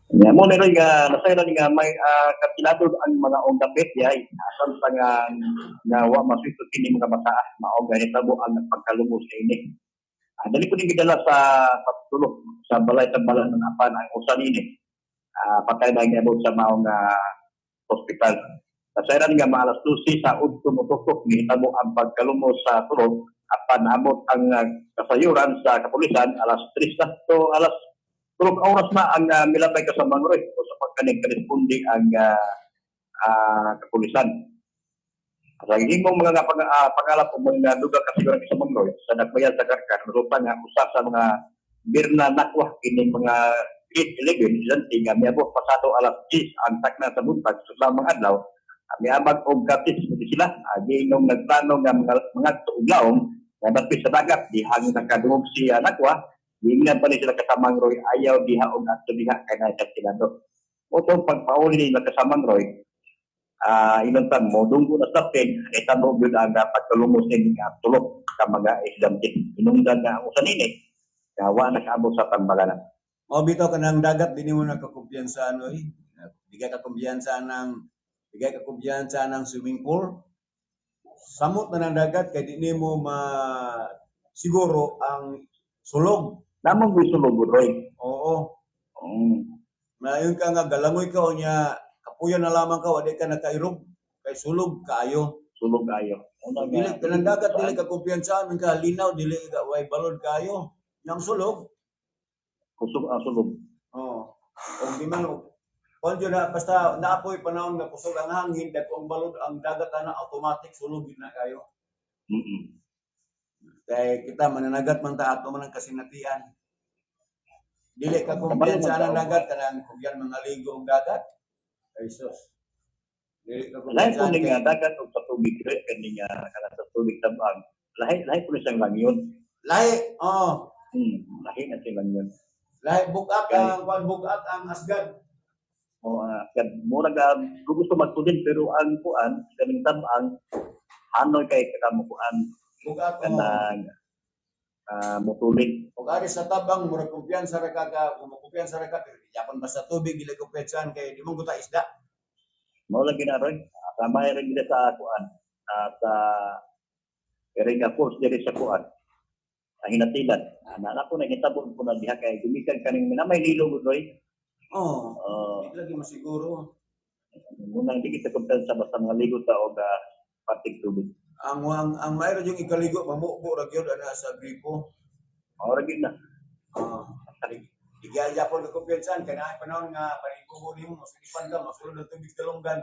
Ya mo ni nga nasayran nga may katilado ang mga ong dapit yay asan sa nga nga wa maswito kini mga bata mao ganitabo ang pagkalumos ini. Dali ko ni gidala sa patulok sa balay tambalan ng apan ang usa nini. Patay na giabot sa maong hospital. Nasayran nga maalas 12 sa udto motuktok gihitabo ang pagkalumos sa tulok apan naabot ang kasayuran sa kapulisan alas 3 na to alas 3 oras na ang milabay kasamang Roy o sa pagkanig karesponde ang kapulisan. Sa himong mga pangalap o mga lugar kasiguran kasamang Roy sa Dakbayan sa Karkar, resulta nga usa sa mga birna nakwah kining mga grade 11 estudyante nga miabot pasado alas 10 ang takna sa buntag sa samang adlaw, miabag og kapis di sila giingong nagplano nga mga mga og laom nga dapit sa dagat dihang nakadungog si nakwa. Giingnan pa ni sila kasamang Roy, ayaw diha og adto diha kay naa sa tilado. Otong pagpauli nila kasamang Roy, ilong tan mo dunggo na sa pen itabo gyud ang pagkalumos ni nga tulok ka mga estudyante. Inungdan nga ang usa nini nga wa nakaabot sa tambalanan. Mao bitaw kanang dagat di nimo nakakumpiyansa oy. Bigay ka kumpiyansa ng swimming pool. Samot na ng dagat kay di nimo ma siguro ang sulog. Namong gusto mo, Roy. Oo. Mayon ka nga galangoy ka unya kapuyan na lamang ka, wala ka nakairog kay sulog kaayo. Sulog ayo. Una Dili kanang dagat dili ka kumpiyansa ka linaw dili ka way balod kaayo. Yang sulog. Kusog ang sulog. Oo. Og di man kuan jud na basta naapoy panahon nga kusog ang hangin, dagko ang balod ang dagat ana automatic sulog gyud na kayo. Kay kita mananagat man ta ato man ang kasinatian. Dili ka kumpiyansa ang dagat kanang kugyan mga ligo og dagat. Ay sus. Dili ka Lahi kumpiyansa po ni nga dagat og sa tubig Roy kani nga kanang sa tubig tabang. Lahi lahi po ni siyang langyon. Lahi, oo. Lahi na siyang langyon. Lahi bukat ang kuan bukat ang asgad. O kan mura ga gusto magtulin pero ang kuan kaning tabang hanoy kay kakamukuan Bukat, oo. Kanang mutulin. Ug ari sa tabang murag kumpiyansa ra ka ka, kung makumpiyansa ra ka pero di yapon basta tubig dili kumpiyansa kay di mo guta isda. Mao lagi na Roy. Sama rin gid sa kuan sa Eringa course diri sa kuan. Ang hinatilan. Na ko na hitabo ko na diha kay gumikan kaning minamay lilo Roy. Oo. Di lagi masiguro. Munang di kita kumpiyansa basta mga ligo ta og patig tubig. Ang mayroon yung ikaligo mamubo ra gyud ana sa gripo. Mao ra gyud na. Oo. Di gyud yapon ka kumpiyansa kay naay panahon nga panibubo nimo masilipan ka masulod ang tubig sa lunggan.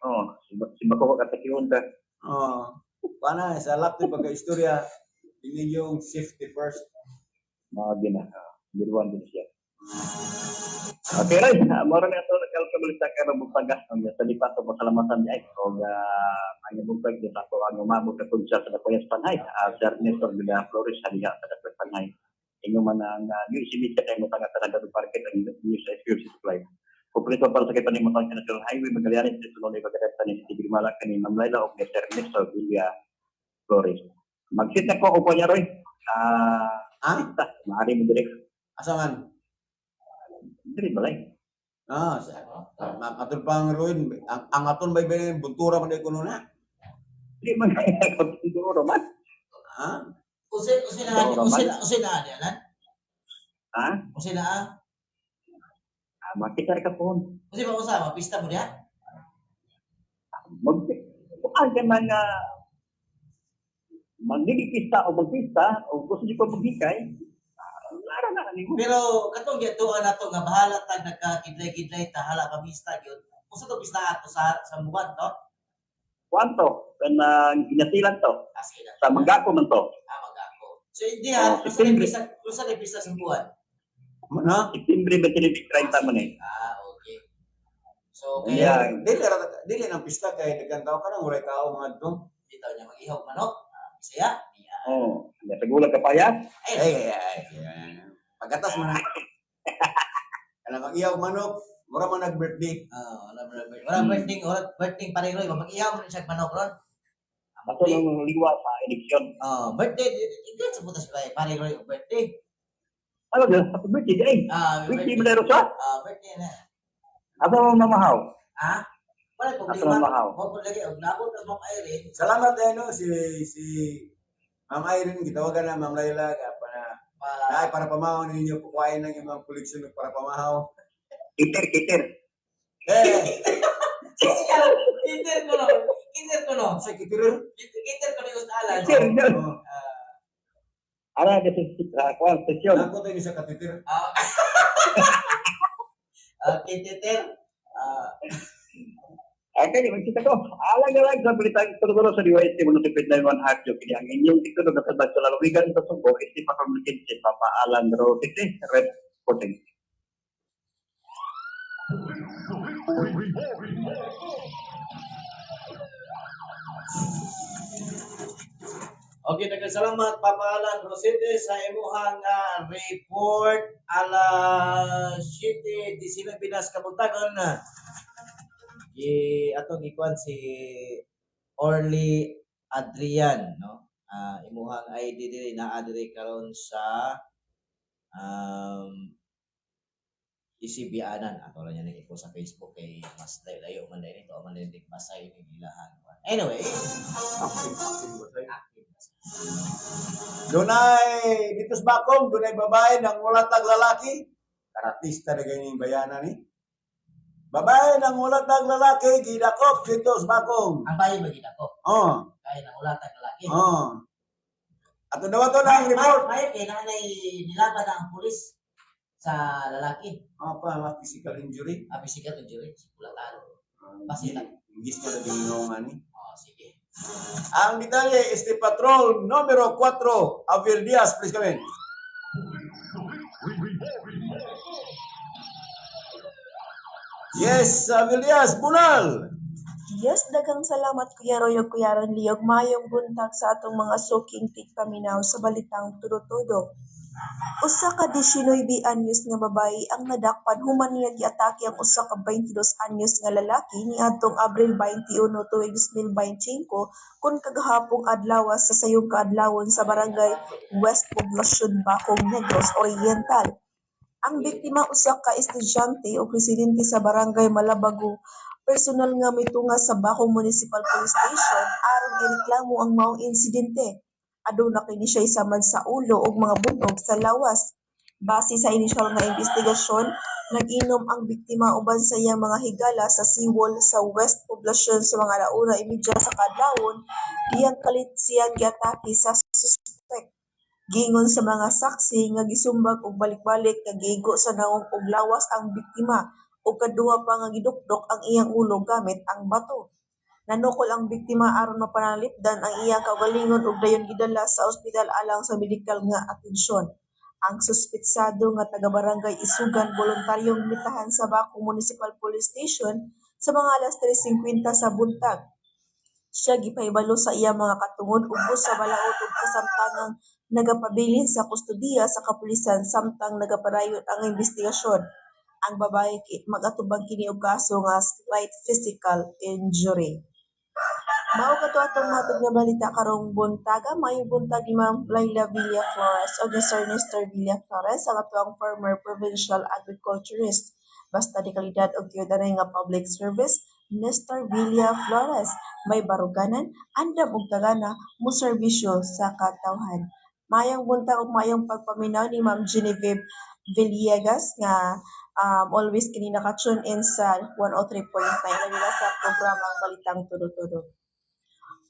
Oh, si bako ka katakihon ta. Oo. Pana sa laptop pagka istorya ini yung safety first. Mao gyud na. Giruan din siya. Okay, Roy. Mao ra ni ato nagkalkalulita karon buntaga. Ang sa lipat og pasalamatan di ay og ang buntag di sa ako ang umabot na sa Dakuyas Panhay. Sir Nestor Villa Flores haliha sa Dakuyas Panhay. Inyo man ang news media kay mo tanga talaga do parket ang news exclusive supply. Kompleto para sa kay panimutang sa National Highway Magallanes sa Sulong Pagkadatan ni City Grimala kani Ma'am Laila og ni Sir Nestor Villa Flores. Mag-sit na ko upo niya, Roy. Ah? Pista, maaari mo direct. Asa man? Diri balay. Ah, sa aton pang ruin ang aton bay bay buntura man day kuno na. Di man kaya ko man. Ha? Usi na Oo, usi man. na usi na niya nan. Ha? Usi na ah. Makita ka po. Usi ba usama pista mo diha? Mag kuan kay mga magdidikista o magpista o gusto niyo pa maghikay, lara na nimo. Pero katong gituan nato nga bahala tag nagkakidlay-kidlay ta hala pa pista gyud. Usa to pista ato sa buwan to. Kuan to, kanang ginatilan to, Sige na. sa Manggako man to. Ah, magako. So hindi ha, Oh, usa ni September. pista, usa ni pista sa buwan. Na? September 29, 30 man eh. Ah, okay. So kay Yeah. Dili nang pista kay daghan tao kanang walay tao mga adto. Dito niya mag-ihog manok. Ah, Bisaya. Yeah. Oh, sa gulag kapayas. Ay, Ay, ay, ay. Ay. Pagatas man na. Kanang mag-ihaw manok, mura man nag-birthday. Ah, wala wala wala birthday, wala birthday pare Roy, mag-ihaw man siya manok ron. Ato nang liwa sa eleksyon. Oh, birthday, ikot sa butas pare Roy og birthday. Ano na? Happy birthday ay. Ah, Birthday mo na Rosa? Ah, birthday na. Asa mo mamahaw? Ha? Wala Asa problema. mamahaw? Mo po lagi og nabot tas Ma'am Irene. Salamat eh, no, si si Ma'am Irene, gitawagan na Ma'am Laila, ka para Pa, na para pamahaw ninyo, kukuhain lang yung mga koleksyon para pamahaw. Kiter, kiter. Eh, Kinder ko no. Kinder ko no. sa kitirir. Kinder ko ni Ustalan. Kiter, yun. Oh, Ara, this is kuwan, sesyon. nako tayo sa katitir. Ah. Okay, Titer. Ah, Okay, magkita ko. Alang alang sa balitang tururo sa DYST Municipal 91 Harjo. Kini ang inyong titulo na sa sa lalawigan sa Subo, isi pa communication Papa Alan Rosete, Red Reporting. Okay, daghang salamat Papa Alan Rosete sa imuhang report ala 7:19 nas kabuntagon. Gi atong gikuan si Orly Adrian, no? Ah, imuhang ID diri naa diri karon sa um isibianan ato ra niya nang ipo sa Facebook kay mas layo man dahil ito man dahil basay ni ilahan. Anyway, Active, active ba tayo? active na siya. Dunay, dito sa Bakong, dunay babae nang ulatag lalaki. Karatista na ganyan yung bayana ni. Babae nang ulatag lalaki, gidakop dito sa Bakong. Ang bayo ba gid ako? Oh, Kaya nang ulatag lalaki. oh. Ato daw to na ang report. May kay nanay nilaban na ang pulis sa lalaki. Ah, pa, mga physical injury. Ah, physical injury, kulatan. Pasita. Ingis na lagi yung ni. Oh, sige. Ang detalye, este patrol numero 4, Aviel Diaz, please come in. Yes, Aviel Diaz, Bunal. Yes, daghang salamat Kuya Roy ug Kuya Ronly ug maayong buntag sa atong mga suking tigpaminaw sa balitang tudo-tudo. Usa ka 19 anyos nga babae ang nadakpan human niya giatake ang usa ka 22 anyos nga lalaki niadtong Abril 21 tuig 2025 kon kagahapong adlaw sa sayong kaadlawon sa barangay West Poblacion, Bacong, Negros Oriental. Ang biktima usa ka estudyante ug residente sa barangay Malabago, personal nga mitunga sa Bacong Municipal Police Station aron ireklamo ang maong insidente. Aduna kini siya samad sa ulo ug mga bunog sa lawas. Base sa inisyal nga investigasyon, nag-inom ang biktima uban sa iyang mga higala sa seawall sa West Poblacion sa mga alauna imedya sa kadlawon diyang kalit siyang giatake sa suspek. Giingon sa mga saksi nga gisumbag og balik-balik nga giigo sa nawong ug lawas ang biktima ug kaduha pa nga gidukdok ang iyang ulo gamit ang bato. Nanukol ang biktima aron mapanalipdan ang iyang kaugalingon ug dayon gidala sa ospital alang sa medikal nga atensyon. Ang suspetsado nga taga-barangay Isugan voluntaryong mitahan sa Bacong Municipal Police Station sa mga alas 3:50 sa buntag. Siya gipahibalo sa iyang mga katungod ubos sa balaod ug kasamtangang nagapabilin sa kustodiya sa kapulisan samtang nagapadayon ang investigasyon. Ang babae mag-atubang kini og kaso nga slight physical injury. Mao kato atong matod nga balita karong buntaga. Maayong buntag ni Ma'am Laila Villa Flores o ni Sir Nestor Villa Flores, ang atoang former provincial agriculturist. Basta di kalidad og tiyudanay nga public service, Nestor Villa Flores, may baruganan, andam og tagana mo serbisyo sa katawhan. Maayong buntag ug maayong pagpaminaw ni Ma'am Genevieve Villegas nga always kini naka-tune in sa 103.9 labi na sa programang Balitang Tudo-Tudo.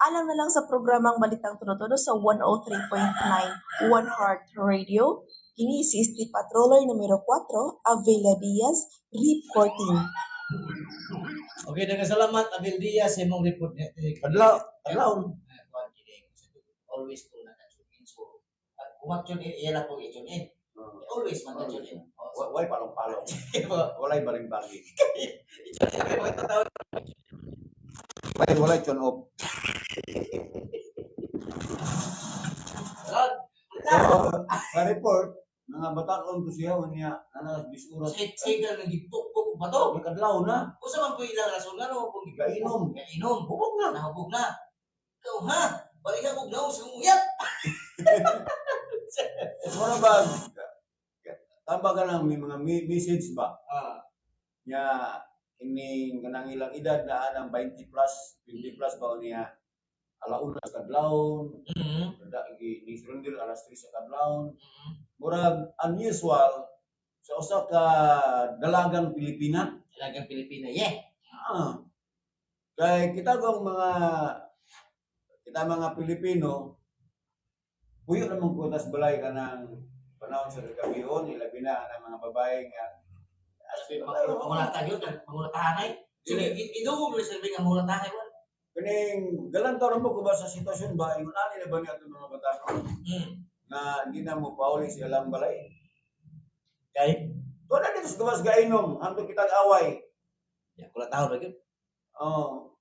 Alam na lang sa programang Balitang Tudo-Tudo sa 103.9 One Heart Radio. Kini si Steve Patroller numero 4, Avela Diaz, reporting. Okay, daghang salamat Abel Diaz sa imong report. Adlaw, adlaw. Kuan kini always ko naka-tune in, so pag kuma-tune in iya lang po i-tune in. Always man ka-tune in. Oh, Walay palong-palong. Walay baling-baling. Walay, walay turn off. So, sa report, mga batakon to siya, niya, ano, bisurat. Sige lang gipukpok ba to? Nakadlaw na. Usa man po ilang rason nga no kung Gainom. Gainom. Hubog na. Nahubog na. Ikaw ha? Balik ka naong sa uyat. Mura ba, Tamba ka lang may mga message ba nya ining kanang ilang edad na anang 20 plus, 20 plus ba niya, alauna sa kadlawon, da gi ni surrender alas 3 sa kadlawon. Murag unusual sa usa ka dalagang Pilipina. Dalagang Pilipina. Yeah. Ah. Kay kita kong mga kita mga Pilipino, puyo naman ko tas balay kanang panahon sa gabion, ilabi na ang mga babae nga Pangulata yun, pangulatahan ay. Sige, idugog lang sabi nga pangulatahan ay. Kaning galantaw ra mo ko ba sa sitwasyon ba, ingon ani na ba niya atong mga batanon nga hindi na mo pauli sa ilang balay? Kay? Tuwa na dito sa gawas gainom hangtod kitag away. Ya, kulatahon ra gyud. Oh.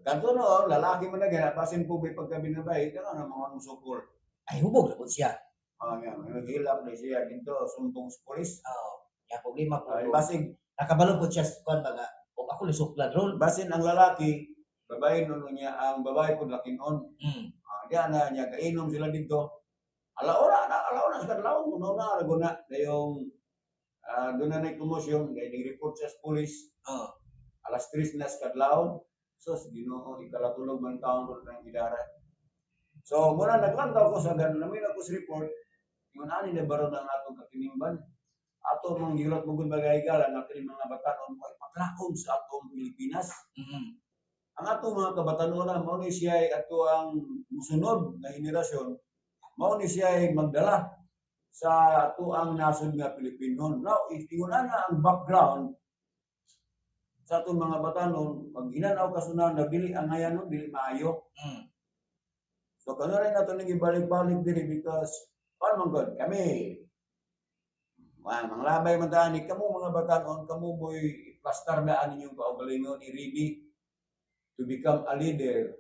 Kanto no, lalaki man na gana, basin po ba'y pagkabinabay, kano na mga anong sukol. Ay, hubog ra pud siya. Ah, nga, may maghilak na siya dito, sumbong sa polis. Oh, ya problema po. Ay, basig, Nakabalo po siya sa kuan ba nga og ako lisuklan ron. Basin ang lalaki, babae nun niya, ang babae po lakinon. Ah, diya na niya, kainom sila dito. Alauna, na, alauna sa kadlaw, una na, arago na, na yung, doon na nagkomosyon, kaya nag-report siya sa polis, alas 3 na sa kadlaw, sus, Ginoo, ikalatulog man taon ron ng idara. So, muna naglantaw ko sa ganun, namin ako sa report, ingon ani na baro ng atong katinimban. Ato mang gilat mo gud bagay gala nga kini mga batanon ay paklaon sa atong Pilipinas. Ang atong mga kabatanon mao ni siya ay ato ang musunod na henerasyon, mao ni siya ay magdala sa ato ang nasod nga Pilipinon. Now, if ingon ana ang background sa atong mga batanon, pag hinanaw kasunan na dili ang hayanon, dili maayo. So kano rin nato nang ibalik-balik diri because paano man god kami wa manglabay man ta ani kamo mga batanon, kamo mo'y plastar na ninyong kaugalingon, i-ready to become a leader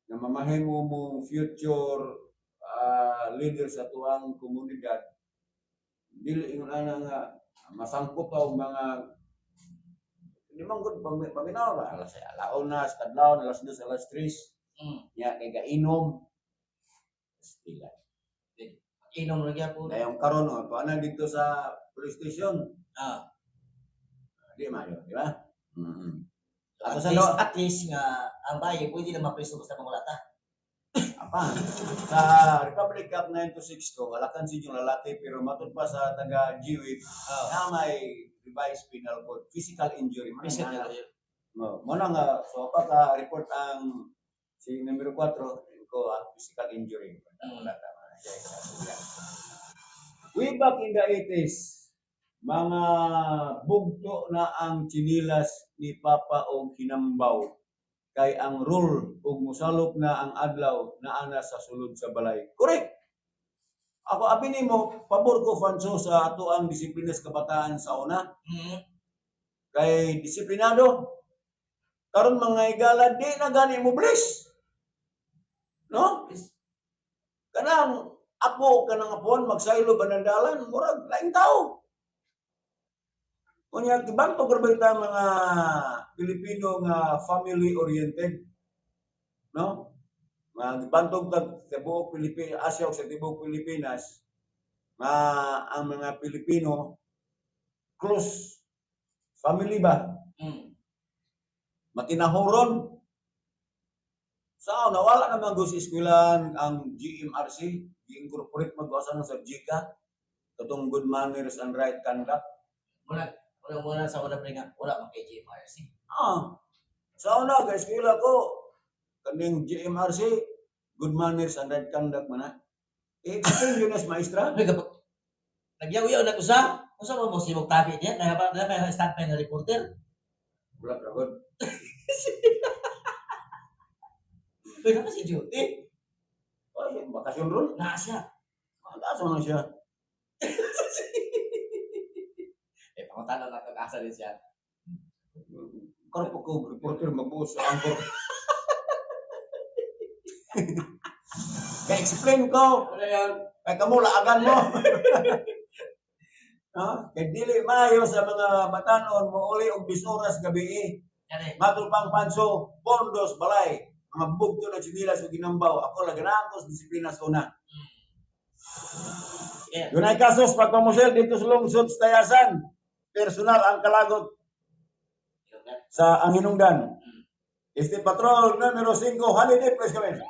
na mamahimo mong future leader sa tuang komunidad. Dili ingon ana nga masangkop pa og mga di man gud paminaw ba alas alauna sa kadlawon, alas 2, alas 3, nya kay gainom. Stila. Inom ra gyapon. Dayong karon oh, tuwa na dito sa police station. Di mayo, di ba? At Ato sa least, lo, at least nga ang bayi pwede na mapriso basta mangulata. Apa? Sa Republic Act 9262, wala kan yung lalaki pero matud pa sa taga GWIP na may revised penal code, physical injury. Man Physical nga. injury. No, mo na nga so pa ka report ang si numero 4 ko ang physical injury. Wala tama. Way back in the 80s, mga bugto na ang chinilas ni Papa og hinambaw kay ang rule ug mosalop na ang adlaw naa na sa sulod sa balay. Correct. Ako abi nimo, pabor ko, Fanso, sa ato ang disiplina sa kabataan sa una kay disiplinado. Karon mga higala di na gani mo bless. No? Kanang apo kanang apuan magsaylo ba ng dalan, murag laing tao. Unya gibantog ra ba ta mga Pilipino nga family oriented? No? Mga gibantog ta sa buok Pilipinas, Asia ug sa tibuok Pilipinas nga ang mga Pilipino close family ba? Matinahuron. Sa nawala naman go sa eskwelahan ang GMRC, gi-incorporate mag-usa na sa GCA, katong good manners and right conduct. Mura mura mura sa una pre nga wala man kay GMRC. Ah, sa una ka eskwela ko kaning GMRC, good manners and right conduct man na. I-explain yun as maestra. Ay kapag nagyaw-yaw na usa, usa mo mo simog tabi niya, na ba na standby nga reporter. Wala ra god. Uy, na si duty. Ay, bakasyon ron. Na siya. Ah, asa man siya? Eh, pangutana na kag asa din siya. Karon pa ko reporter magbuos sa angkor. Ka-explain ko. Ano yan? Kay kamo laagan mo. Ha? Kay dili maayo sa mga batanon mo uli og 10 oras gabi eh. Kani. Matul pang panso, bondos balay, mga bugto na chinilas ug ginambaw. Ako la ganahan ko sa disiplina sa una. Sige. Dunay kasos pagpamusil dito sa lungsod sa Tayasan. Personal ang kalagot sa ang hinungdan. Este Patrol numero 5, Holiday, please come in.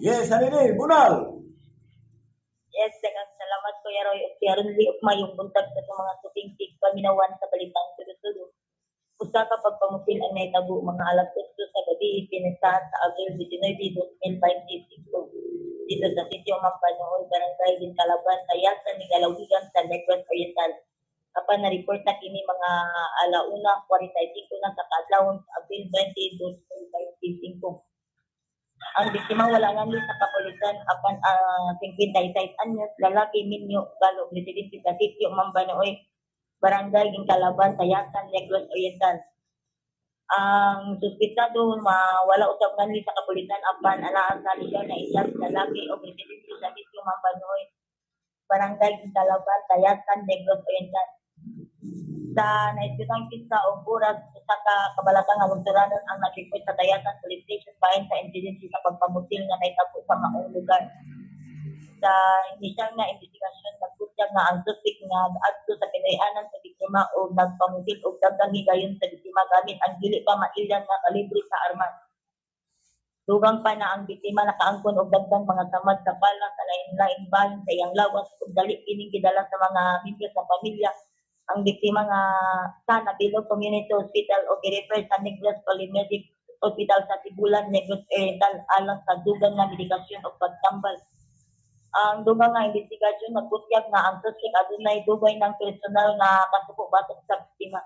Yes, Holiday, Bunal. Yes, daghang salamat, Kuya Roy, ug Kuya Ronly, ug mayong buntag sa atong mga suping paminawan sa balitang tulo-tulo. Usa ka pagpamusil ang nahitabo mga alas 8 sa gabi pinesa sa Abril 19, 2025 dito sa Sitio Mampanool, Barangay Ginkalaban, Tayasan, Nigalawigan sa Negros Oriental. Apan na-report na kini mga alauna 45 na sa kaadlawon sa Abril 20, 2025. Ang biktima wala nganli sa kapulisan apan 56 anyos, lalaki, minyo, galo, residente sa Sitio Mambanooy, Barangay Ginkalaban, Tayasan, Negros Oriental. Ang suspitsado mawala usab nganli sa kapulisan apan anaa sa lugar na isang lalaki o residente sa Sitio Mambanooy, Barangay Ginkalaban, Tayasan, Negros Oriental. Sa naisgutang pista o oras, usa ka kabalaka nga lungsuranon ang nag-report sa Tayasan Police Station bahin sa insidente sa pagpamusil nga nahitabo sa maong lugar. Sa inisyal nga investigasyon, nagbutyag nga ang suspek nga adto sa Pinoy-anan sa biktima o nagpamusil og daghang higayon sa biktima gamit ang dili pa mailhan nga kalibre sa armas. Dugang pa na ang biktima nakaangkon og daghang mga samad sa bala sa lain-laing bahin sa iyang lawas ug dali kining gidala sa mga miyembro sa pamilya. Ang biktima nga sa Nabilog Community Hospital o girefer sa Negros Polymedic Hospital sa Sibulan, Negros Oriental alang sa dugang nga medikasyon ug pagtambal. Ang dugang nga investigasyon nagbutyag nga ang suspek adunay dugay ng personal nga kasuko batok sa biktima.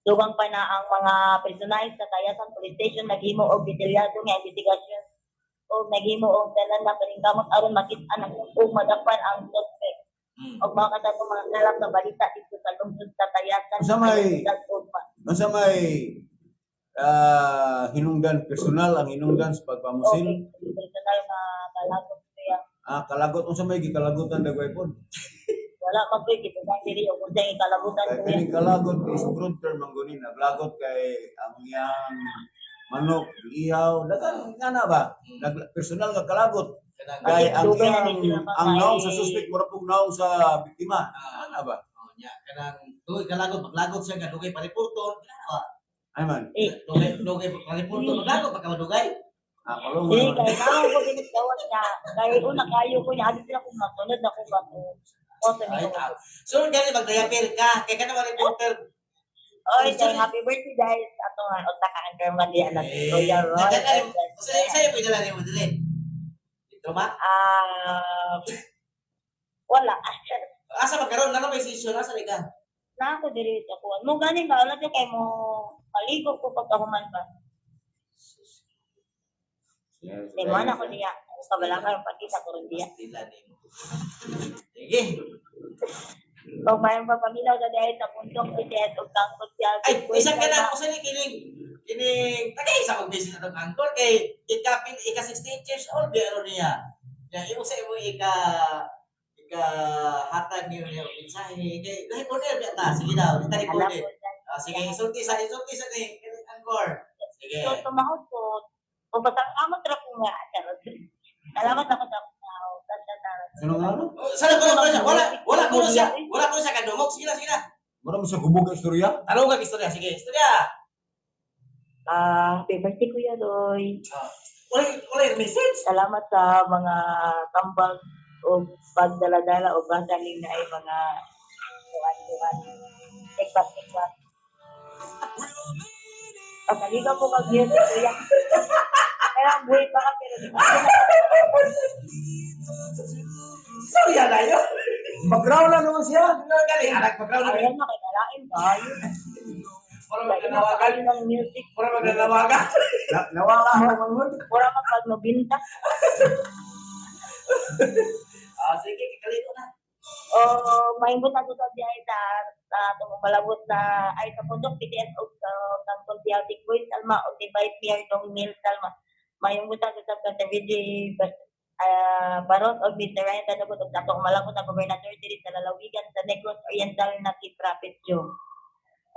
Dugang pa na ang mga personahe sa Tayasan Police Station naghimo og detalyado nga investigasyon o naghimo og tanan na paningkamot aron makit-an ang ug madakpan ang suspek. Og mga kadto mga kalap nga balita dito sa lungsod sa Tayasan. Unsa may hinungdan, personal ang hinungdan sa pagpamusil? Okay, personal nga kalagot kuya. Ah, kalagot, unsa may gikalagotan dagway pod? Wala man koy gitudang diri og unsay kalagutan, Kay kuya. kining kalagot is broad term ang gunin. Naglagot kay ang iyang manok, ihaw, daghan nga na ba? Nag personal nga kalagot. Kanang Kay ang Dugay na iyang ni sila mga ang naong sa suspect mura pug naong sa biktima. Ana ba? Oh, nya kanang dugay kalagot, maglagot siya nga dugay pariporton. Kana ba? Ay man. Eh, Dugay dugay pariporton, maglagot pagka dugay. Ah, kalong eh, naman. kay mao ko ginagawa niya. Kay una kayo ko niya, adi sila kung masunod na ko ba ko. O, sa Ay, tao. So gani magdayapir ka kay kana reporter. Oy, kay happy birthday guys. Ato nga usa ka anchorman diya na si Kuya Roy. Sa sa mo dala nimo dili. Dito ba? Ah, wala. Asa man karon na may session, asa ni ka? Na ako diri sa kuan. Mo gani ka wala kay mo maligo ko pagkahuman ba. Di mo na ko diya. Sa wala ka pagkita ko ron diya. Dila nimo. Sige. Pag mayroon pa pamilaw sa dahil sa pundok PTS ug tangkot siya. Ay, isa ka na ako sa ni kining kining tagay sa kong busy na tong angkor kay ika 68 years old di aron niya. Ya imo sa imo ika ika hatag niyo niya og mensahe kay lahi ko niya ta, sige daw di ta Alam record. ko. Ah, sige, isulti sa ni kining angkor. Sige. So, tumahod ko. O basta amot ra ko nga. Charot. Salamat ako sa tao. Sino nga ano? Oh, sana ko na siya. Wala wala ko na siya. Wala ko na siya kadungog. Sige na, sige na. Mura mo sa hubog ang istorya? Tanong ka istorya. Sige, istorya. Ah, happy birthday, Kuya Roy. Wala wala message. Salamat sa mga tambag o pagdala-dala o basaling na ay mga kuan-kuan. Tikpat-tikpat. Pagkaligaw ko mag-music, Kuya. Kaya ang buhay pa ka, pero di ba? Istorya na yun. Background lang naman siya. Ano gani anak background na. Ayan na, kay nalain tayo. Mura Kaya magnanawagan. napakain ng music. Mura magnanawagan. Nawala ako man. Mura mapag nobinta. Ah, sige, kikaliko na. O mahimbot na sa biyahe sa atong malabot na ay sa pundok PTS og sa Tangkol Biatic Boys Salma o si Vice Mayor Dong Neil Salma. Mahimbot na sa sa VJ Baros o Mr. Ryan Tanagot og sa atong malabot na gobernador diri sa lalawigan sa Negros Oriental na si Prophet Joe.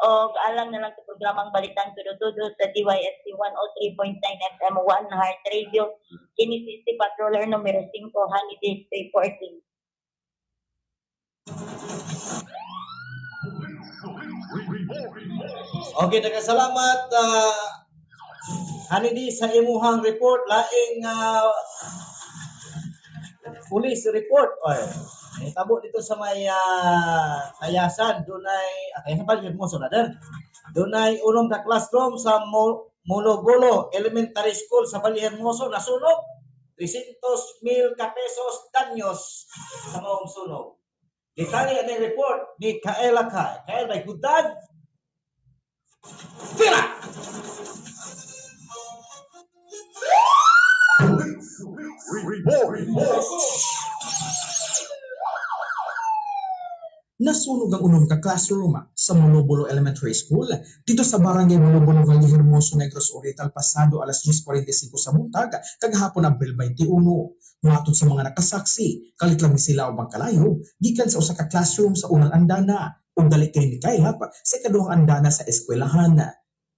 Og alang na lang sa programang Balitang Tudo-Tudo sa DYST 103.9 FM 1 Heart Radio. Kini si ST Patroller numero 5, Holidays reporting. Okay, daghang salamat Hanidi sa imuhang report, laing police report. Oy, nahitabo dito sa may Tayasan, dunay Tayasan pa mo so brother. Dunay unom ka classroom sa Molobolo Elementary School sa Valle Hermoso nasunog. 300 mil ka pesos danyos sa maong sunog. Detalye ang report ni Kaela Kai. Kael may hudad. Tira! Nasunog ang unom ka classroom sa Molobolo Elementary School dito sa Barangay Molobolo, Valle Hermoso, Negros Oriental pasado alas 10:45 sa buntag kagahapon, Abril 21. Matod sa mga nakasaksi, kalit lang sila ubang kalayo gikan sa usa ka classroom sa unang andana ug dali kini mikaylap sa ikaduhang andana sa eskwelahan.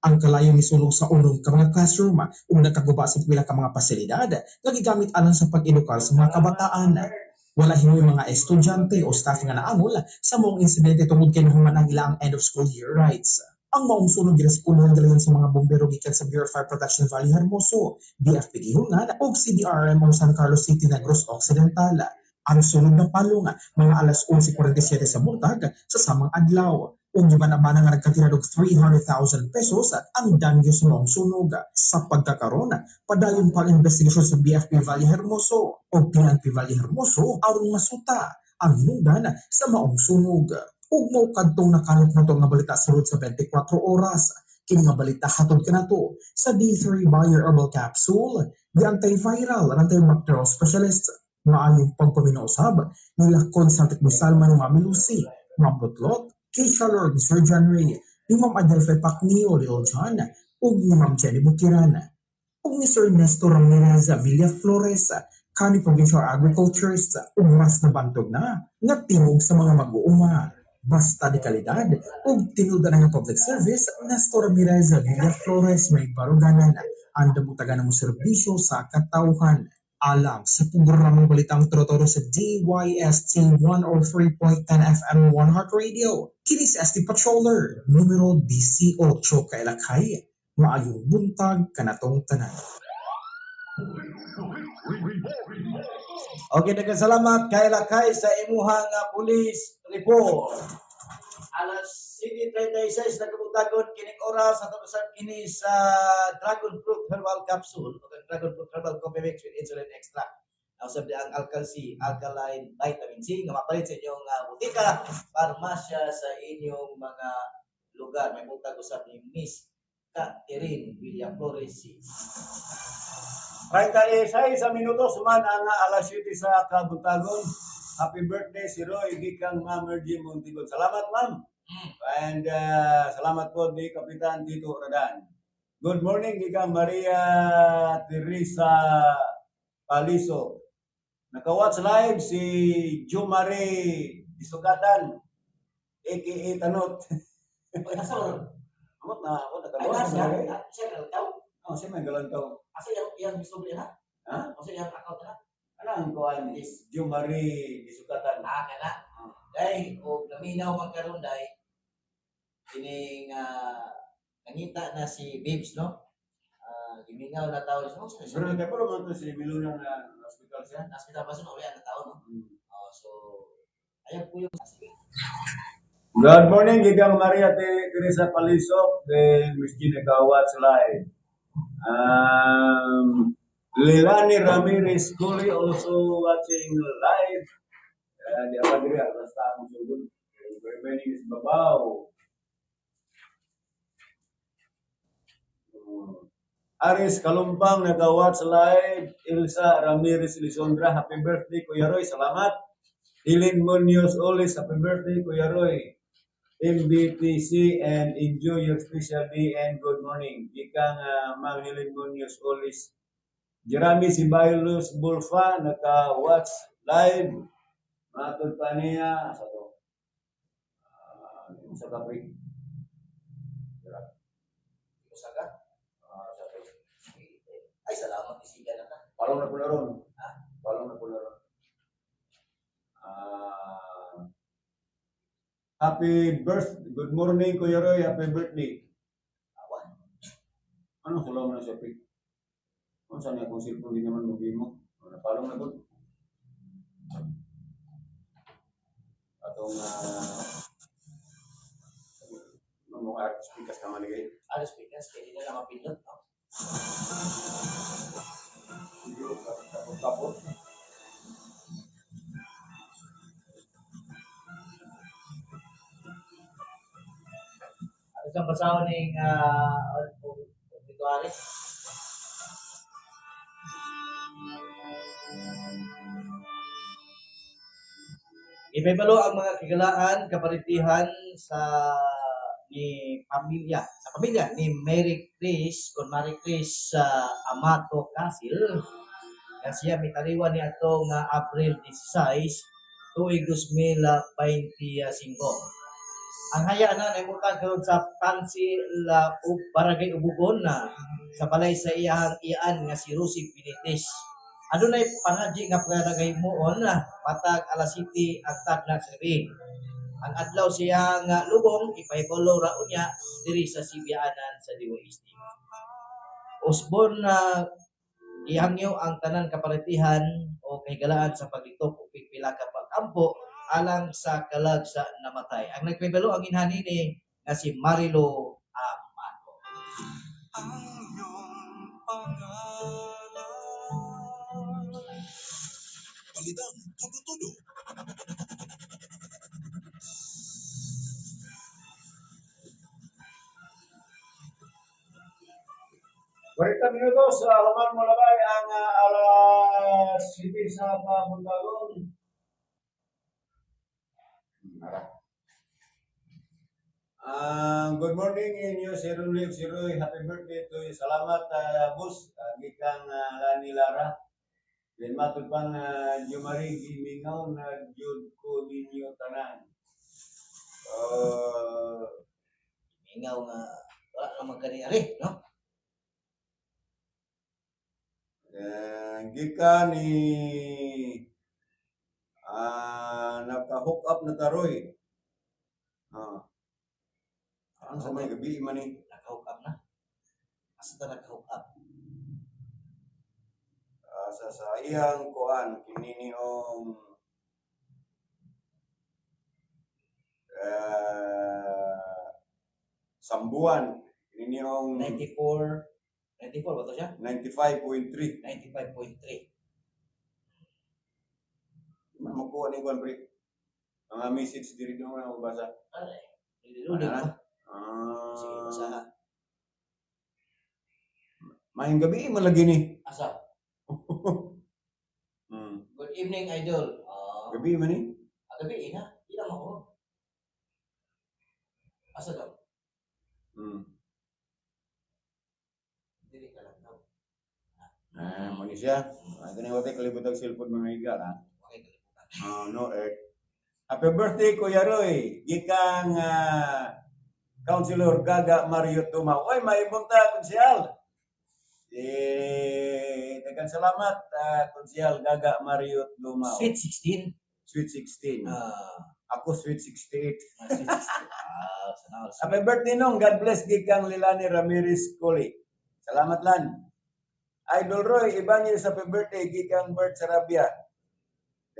Ang kalayo misunog sa unom ka mga classroom ug nakaguba sa pila ka mga pasilidad nga gigamit alang sa pag-edukar sa mga kabataan. Wala hinuoy mga estudyante o staff nga naangol sa maong insidente tungod kay nahuman ang ilang end of school year rites. Ang maong sunog girespondohan galayon sa mga bombero gikan sa Bureau of Fire Protection Valle Hermoso, BFP Guihulngan ug CDRMO San Carlos City, Negros Occidental. Ang sunog napalong mga alas 11:47 sa buntag sa samang adlaw. Ug giban-abanan nga nagkantilad og 300,000 pesos ang danyo sa maong sunog. Sa pagkakaron, padayon pa ang investigasyon sa BFP Valle Hermoso o PNP Valle Hermoso aron masuta ang hinungdan sa maong sunog. Ug mao kadtong nakalap nato nga balita sa sulod sa 24 oras. Kini nga balita hatod kanato sa D3 Bayer Herbal Capsule, the antiviral and antibacterial specialist. Maayong pagpaminaw usab nila Constantine Salman ni Mami Lucy, Ma'am Butlot, Keisha Lord ni Sir John Ray, ni Ma'am Adelphi Pacnio, Lil John, ug ni Ma'am Jenny Bukiran, ug ni Sir Nestor Ramirez Villaflores, kani Provincial Agriculturist, ug mas nabantog na nga tingog sa mga mag-uuma. Basta de kalidad ug tinuod na nga public service, Nestor Ramirez Villaflores, may baruganan. Andam og tagaan mo serbisyo sa katawhan. Alang sa programang Balitang Trotoro sa DYST 103.10 FM 1 Heart Radio. Kini si ST Patroller, numero 18, kailakay. Maayong buntag kanatong tanan. Okay, daghang salamat kay Lakay sa imuhang police report. Alas 7:36 na kabuntagon kining oras, ato usab kini sa Dragon Fruit Herbal Capsule o ang Dragon Fruit Herbal Coffee Mix with Insulin Extract. Nausab di ang Alcal-C, Alkaline Vitamin C nga mapalit sa inyong butika, parmasya sa inyong mga lugar. May buntag usab ni Miss Catherine Villaflores. 36 sa minuto suman ang alas 7 sa kabuntagon. Happy birthday si Roy gikan Ma'am Ergie Montigon. Salamat, ma'am. And salamat po ni Kapitan Tito Radan. Good morning gikan Maria Teresa Paliso. Naka-watch live si Jumare Isukatan, aka Tanot. Ay, nasa ron? Amot na ako Ay, nakaluwas. nasa? Siya galantaw? Oh, siya may galantaw. Asa iyang gusto niya na? Ha? Asa iyang account na? Ano ang kuan is Jumare Isukatan. Ah, kana. Dahil, o naminaw man karon dahil, kining nangita na si Babes, no? Gimingaw na tao. Oh, sa Pero kay pero man to si Milona na hospital siya. Hospital ba siya? Uli na tao, no? Oh, so, ayan po yung. Good morning, Gigang Maria Teresa Palisok, then Miss Gina Gawat live. Lilani Ramirez Culi also watching live. Di apa diri basta akong sugod. Remaining is babaw. Aris Kalumpang nag-watch live. Ilsa Ramirez Lisondra, happy birthday, Kuya Roy. Salamat. Eileen Munoz Olis, happy birthday, Kuya Roy. MBTC and enjoy your special day and good morning. Gikang Ma'am Helen Munoz Olis. Jeremy Sibaylus Bulfa naka-watch live. Matod pa niya sa to. Sa kapri. Usa ka? Ah, sabi. Ay, salamat isiga na ka. Palong na pula ron. Palong na pula ron. Happy birth. Good morning, Kuya Roy. Happy birthday. Awa. Ano sulaw na siya, Pik? Ano saan akong cellphone di naman mag-imo? Ano, palong na gud. Atong mga art speakers naman lagi. Alos pikas kay di na lang mapindot, no? Siguro, tapos-tapos. Alos ang basahon ning obituary. Ipaibalo ang mga kigalaan kaparitihan sa ni pamilya sa pamilya ni Mary Chris kon Mary Chris Amato Casil nga siya mitaliwan ni atong April 16 tuig 2025. Ang haya na nahimutang karon sa Pansi La Barangay Ubugon na sa balay sa iyang iyaan nga si Rosie Benitez. Adunay pangadji nga pagkagahimuon na matag alas 7 ang tagna sa gabi. Ang adlaw siya nga lubong ipahibalo ra unya diri sa Sibyaanan sa DYST. Usbon na gihangyo ang tanan kaparetihan o kahigalaan sa paglitok o pipila ka pag-ampo alang sa kalag sa namatay. Ang nagpahibalo ang inhan nini nga si Marilo Amato. Balitang Tudo-Tudo. 40 minutos, human mo labay ang alas 7 sa pabuntagon. Good morning inyo, si Rulik, si Roy. Happy birthday to you. Salamat, boss. Gikang Lani Lara. Then matod pang Jumari gimingaw na jud ko ninyo tanan. Ingaw nga wala naman kani ari, no? Gikan ni naka-hook up na taroy. Ang sa may gabi man ni. Naka-hook up na. Asa ta naka-hook up? Sa iyang kuan kini niong Sambuan kini niong 94 94 ba to siya? 95.3. 95.3. Man makuha ni kuan, pre. Mga message diri do na mabasa. Aray, nilululing Ano? ba? Sige, basaha. Maayong gabi man lagi ni. Asa? Good evening, idol. Gabi man ni. Gabi ina. Di na mo. Asa daw? Dili ka lang daw. Mo ni siya. Kani wa tay kalibot og cellphone, mga higa ha. Okay, kalibutan. Oh, no, eh. Happy birthday, Kuya Roy. Gikang Councilor Gaga Mario Tumaw. Oy, maibong ta, Konsyal. Eh, daghang salamat, Konsyal Gaga Mario Tumaw. Sweet 16. Sweet 16. Ako sweet 68. Sweet 16. Sana all. Happy birthday nung. God bless gikang Lilani Ramirez Coli. Salamat lan. Idol Roy Ibanez, happy birthday gikang Bert Sarabia.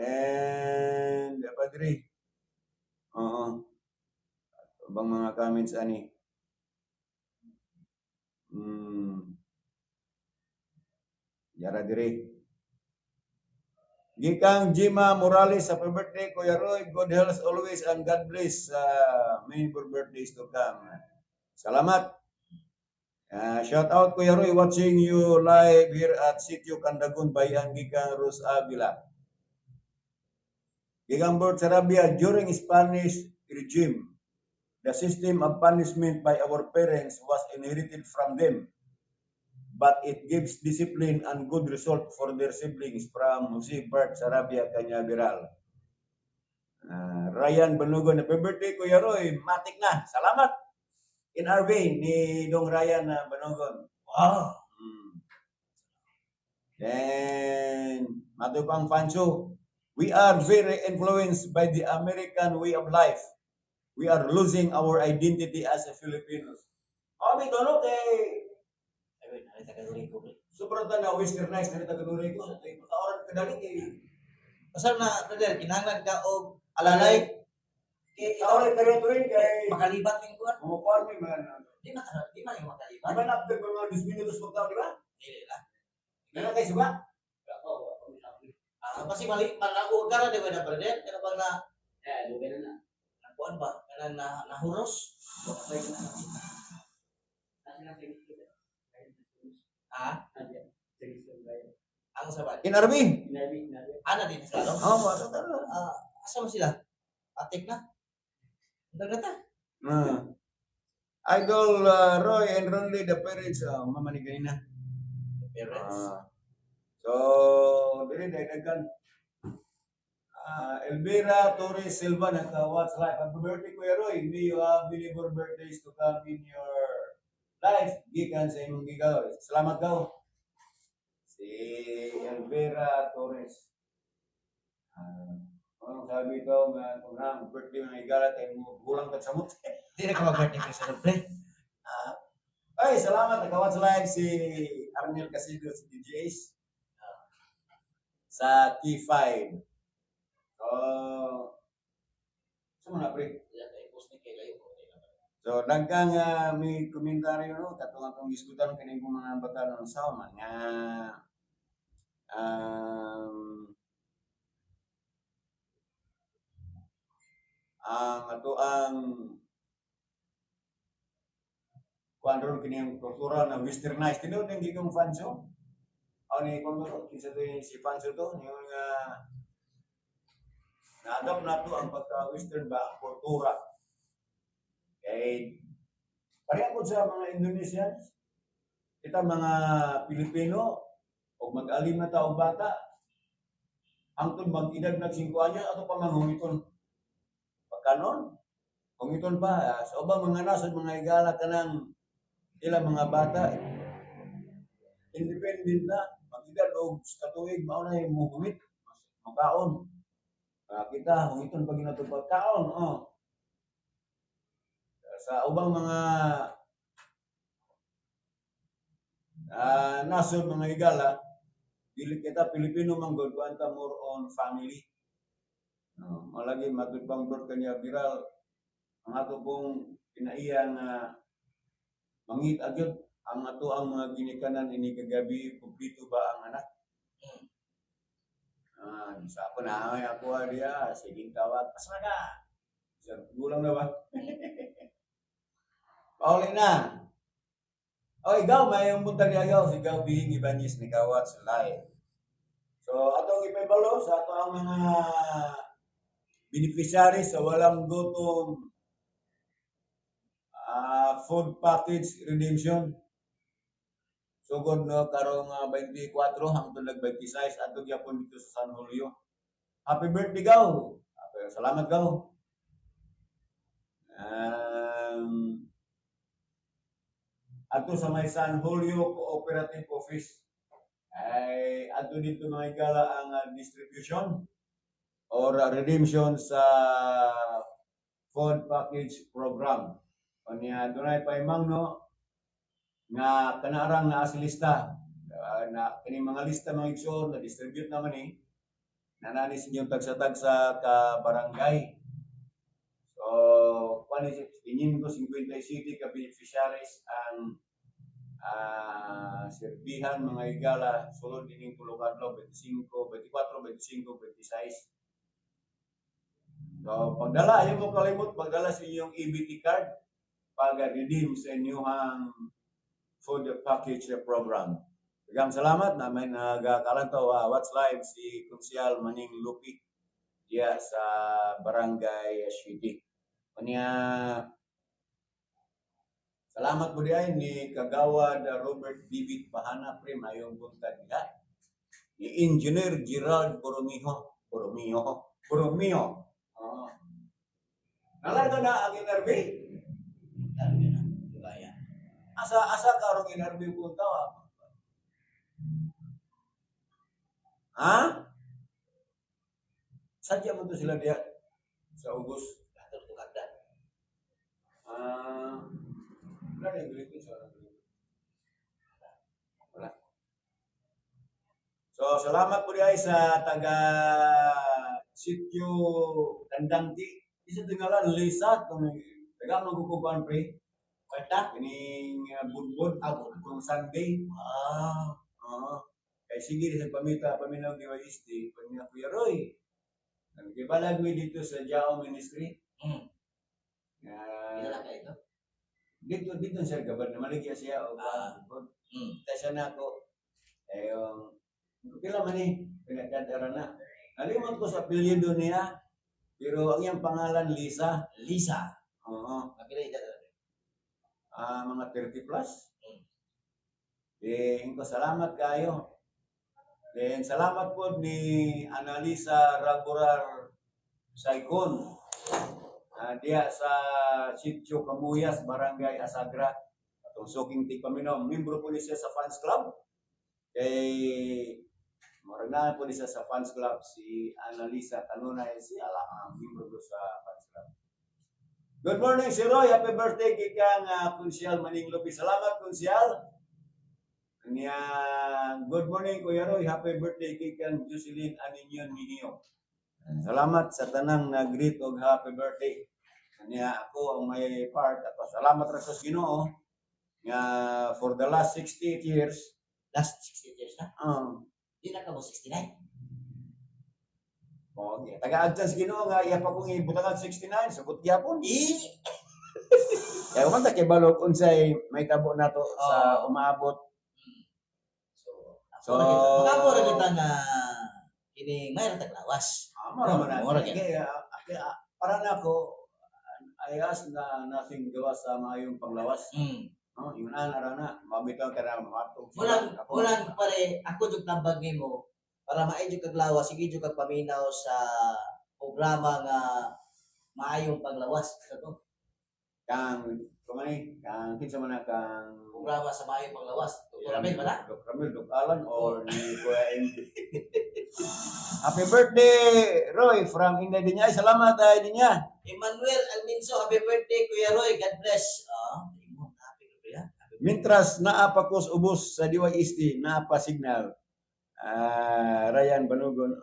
And Padre. Oo. Bang mga comments ani. Yara dire. Gikang Jima Morales, happy birthday, Kuya Roy. Good health always and God bless. Many more birthdays to come. Salamat. Shout out, Kuya Roy, watching you live here at Sitio Kandagun, Bayan, gikang Rose Avila. Gikang Bert Sarabia, during Spanish regime, the system of punishment by our parents was inherited from them, but it gives discipline and good result for their siblings, from Jose Bert Sarabia Cañaveral. Ryan Banugon, happy birthday, Kuya Roy. Matik na. Salamat. NRB ni Dong Ryan na Banogon. Wow. Then, mato pang Pancho, we are very influenced by the American way of life. We are losing our identity as a Filipinos. Oh, may no, kay Ay, wait, narita ka duri ko, pre. sobrang ta na westernized na rin ko. Kay pagkaoran kadali kay Basta na, brother, kinahanglan ka og alalay. Kay kaoran kay tuwing kay makalibat ning kuan. Kumukuan may mga Di man di man yung Di makalibat. ba na after mga 2 minutos magtao, di ba? Dili lah. Meron kay suga? Ah, kasi mali manaog ka ra di ba na, brother? Kana bang na Eh, dugay na na. nakuan ba? Kana na nahuros? Ah, ang sabad. NRB. Inabi, inabi. Ana din sila, no? Oh, mato taro. Ah, asa man sila? Atik na. Ang ta. Ah. Idol Roy and Ronly, the parents, mama ni ganina. Parents. Ah. So, dili dahil daghan. Ah, Elvira Torres Silva naka-watch live. Happy birthday, Kuya Roy. May you have many more birthdays to come in your life. Gikan sa imong gigaw. Salamat daw. Si Elvira Torres. Ah, anong sabi ko nga kung na birthday mga higala kay mo gulang kag samot. Di na ka mag-birthday pre sa pre. Ah, ay, salamat. Naka-watch live si Arnel Casido, si DJ Ace. Sa T5. So, sa mga pre? Ila kay post ni kay layo ko. So, dagkang may komentaryo no, katong atong gisgutan kining kong mga bata ng sama nga ang ato ang kuan ron kini ang kultura na westernized tinuod ning gigong Fanso. Aw ni kuan to kinsa to yung si Fanso to yung nga na-adopt na to ang pagka-western ba ang kultura. Kay pareha po sa mga Indonesians, kita mga Pilipino, o mag-alim na taong bata, hangtod mag-edad nag 5 anyos, ato pa manghungiton. Pagkanon, hungiton pa. Sa ubang mga nasod, mga higala kanang ila mga bata, independent na, mag-edad og katuig, mao na yung muhungit, makaon. Kita, hungiton pag ginatong pagkaon, oh. Sa ubang mga nasod mga higala, dili kita Pilipino man gud kuan ta more on family. No, malagi matud pang birth kanya viral ang ato pong kinaiya nga mangit agyod ang ato ang mga ginikanan ini kagabi kumpleto ba ang anak? Ah, sa ako na ay ako diya sige tawag asa ka? Sa gulang na ba? Pauli na. O ikaw, may buntag niya ikaw, si Gaw Bihing Ibanez ni Kawat sa live. So, atong ipaibalo sa ato ang mga beneficiary sa walang gutom food package redemption. Sugod no karong 24 hangtod nag 26 adto gyapon dito sa San Julio. Happy birthday Gaw. Salamat Gaw. Adto sa may San Julio Cooperative Office ay adto dito mga higala ang distribution or redemption sa food package program. Unya dunay paimang no nga kanarang naa sa lista na kini mga lista mga igsoon na distribute naman ni nanani sa inyong tagsa-tagsa ka barangay. So, kuan ni 557 ka beneficiaries ang serbihan mga higala sulod dining tulo ka adlaw 25, 24, 25, 26. So, pagdala, ayaw mo kalimot, pagdala sa inyong EBT card, pag-redeem sa inyong food package program. Daghang salamat na may nagakalantaw watch live si Konsyal Maning Lupi diya sa Barangay City. Unya salamat po diay ni Kagawad Robert David Bahana pre mayong buntag diha. Ni Engineer Gerald Boromeo, Boromeo, Boromeo. Oh. Nalarga na ang NRB. Asa asa karong NRB punta wa? Ha? Sadya mo to sila diha sa August. Ato to kagdan. Ah, wala na yung greeting sa walang greeting. Wala. So, salamat po diay sa taga Sitio Tandangti. Isa tingalan Lisa kung taga magkukuban pre. Kwarta? Kining budbud Ah, budbud. kung Sunday. Ah, Oo. Kay sige sa pamita paminaw ni YST, kanya Kuya Roy. Nagkibalag mi dito sa Jao Ministry. Nga Pila lang kayo ito? Dito dito sir gabad na maligya siya og budbud. Ta siya na ako. Eh yung pila man ni pinagdadara na. Nalimot ko sa apelyido niya. Pero ang iyang pangalan Lisa. Lisa. Oo. Kapila edad ra? Ah, mga 30 plus. Eh, ko salamat kayo. Then salamat po ni Analisa Raburar Saicon. Diya sa Sitio Camuyas, Barangay Asagra. Atong suking tigpaminaw. Membro po ni siya sa fans club. Kay murag na po ni siya sa fans club si Analisa Tanunay, si ala ang membro ko sa fans club. Good morning, si Roy. Happy birthday kikang Kunsyal Maning Lopez. Salamat, Kunsyal. Kanya, good morning, Kuya Roy. Happy birthday kikang Jocelyn Aninyon Minio. Salamat sa tanang nag-greet og happy birthday. Kanya ako ang may part. At salamat ra sa Ginoo nga for the last 68 years, Last 60 years na? Di na ka mo 69? Oh, yeah. Taga-adjust Ginoo nga iya pa kong ibutangan 69, sagot gyapon. Eh! Kaya man ta kay balog unsay may tabo nato sa umaabot. So, So, so makapo ra kita nga kini may ra taglawas. Ah, mura man na. Mura gyud. Kaya, kaya, para na ako, I ask na nothing gawa sa maayong panglawas. No, yun na ara na. Mabitaw ka na matog. Walang walang pare ako jud tambag nimo para maay jud kag lawas, sige jud kag paminaw sa programa nga maayong panglawas sa to. Kang kumani, kang kinsa man na kang Programa sa maayong panglawas. Dr. Ramil ba na? Dr. Ramil, Dr. Alan or ni Kuya MD. Happy birthday, Roy from Inday Dinya. Ay, salamat ay Dinya. Emmanuel Alminso, happy birthday Kuya Roy. God bless. Ah, imo happy ka kuya. Happy birthday. Mintras naa pa kos ubos sa DYST, naa pa signal. Ah, Ryan Banugon.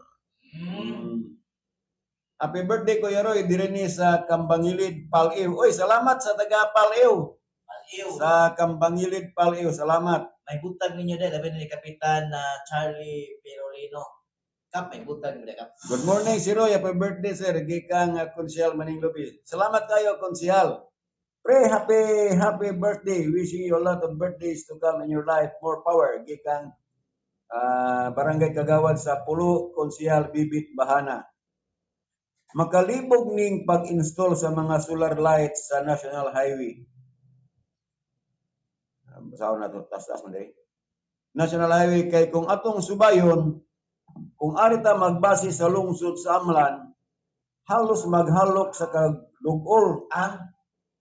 Happy birthday Kuya Roy, dire ni sa Kambangilid, Pal-iw. Oy, salamat sa taga Pal-iw. Pal-iw. Sa Kambangilid, Pal-iw, salamat. May butag ninyo dahil, labi ni Kapitan na Charlie Perolino. Kap, may butag ninyo kap. Good morning, si Roy. Happy birthday, sir. Gikang Konsyal Maning Lopez. Salamat kayo, Konsyal. Pre, happy, happy birthday. Wishing you a lot of birthdays to come in your life. More power. Gikang Barangay Kagawad sa Pulo, Konsyal, Bibit, Bahana. Makalibog ning pag-install sa mga solar lights sa National Highway. Basahon na to, taas-taas man diri. National Highway kay kung atong subayon, kung ari ta magbase sa lungsod sa Amlan, halos maghalok sa kagdugol Ang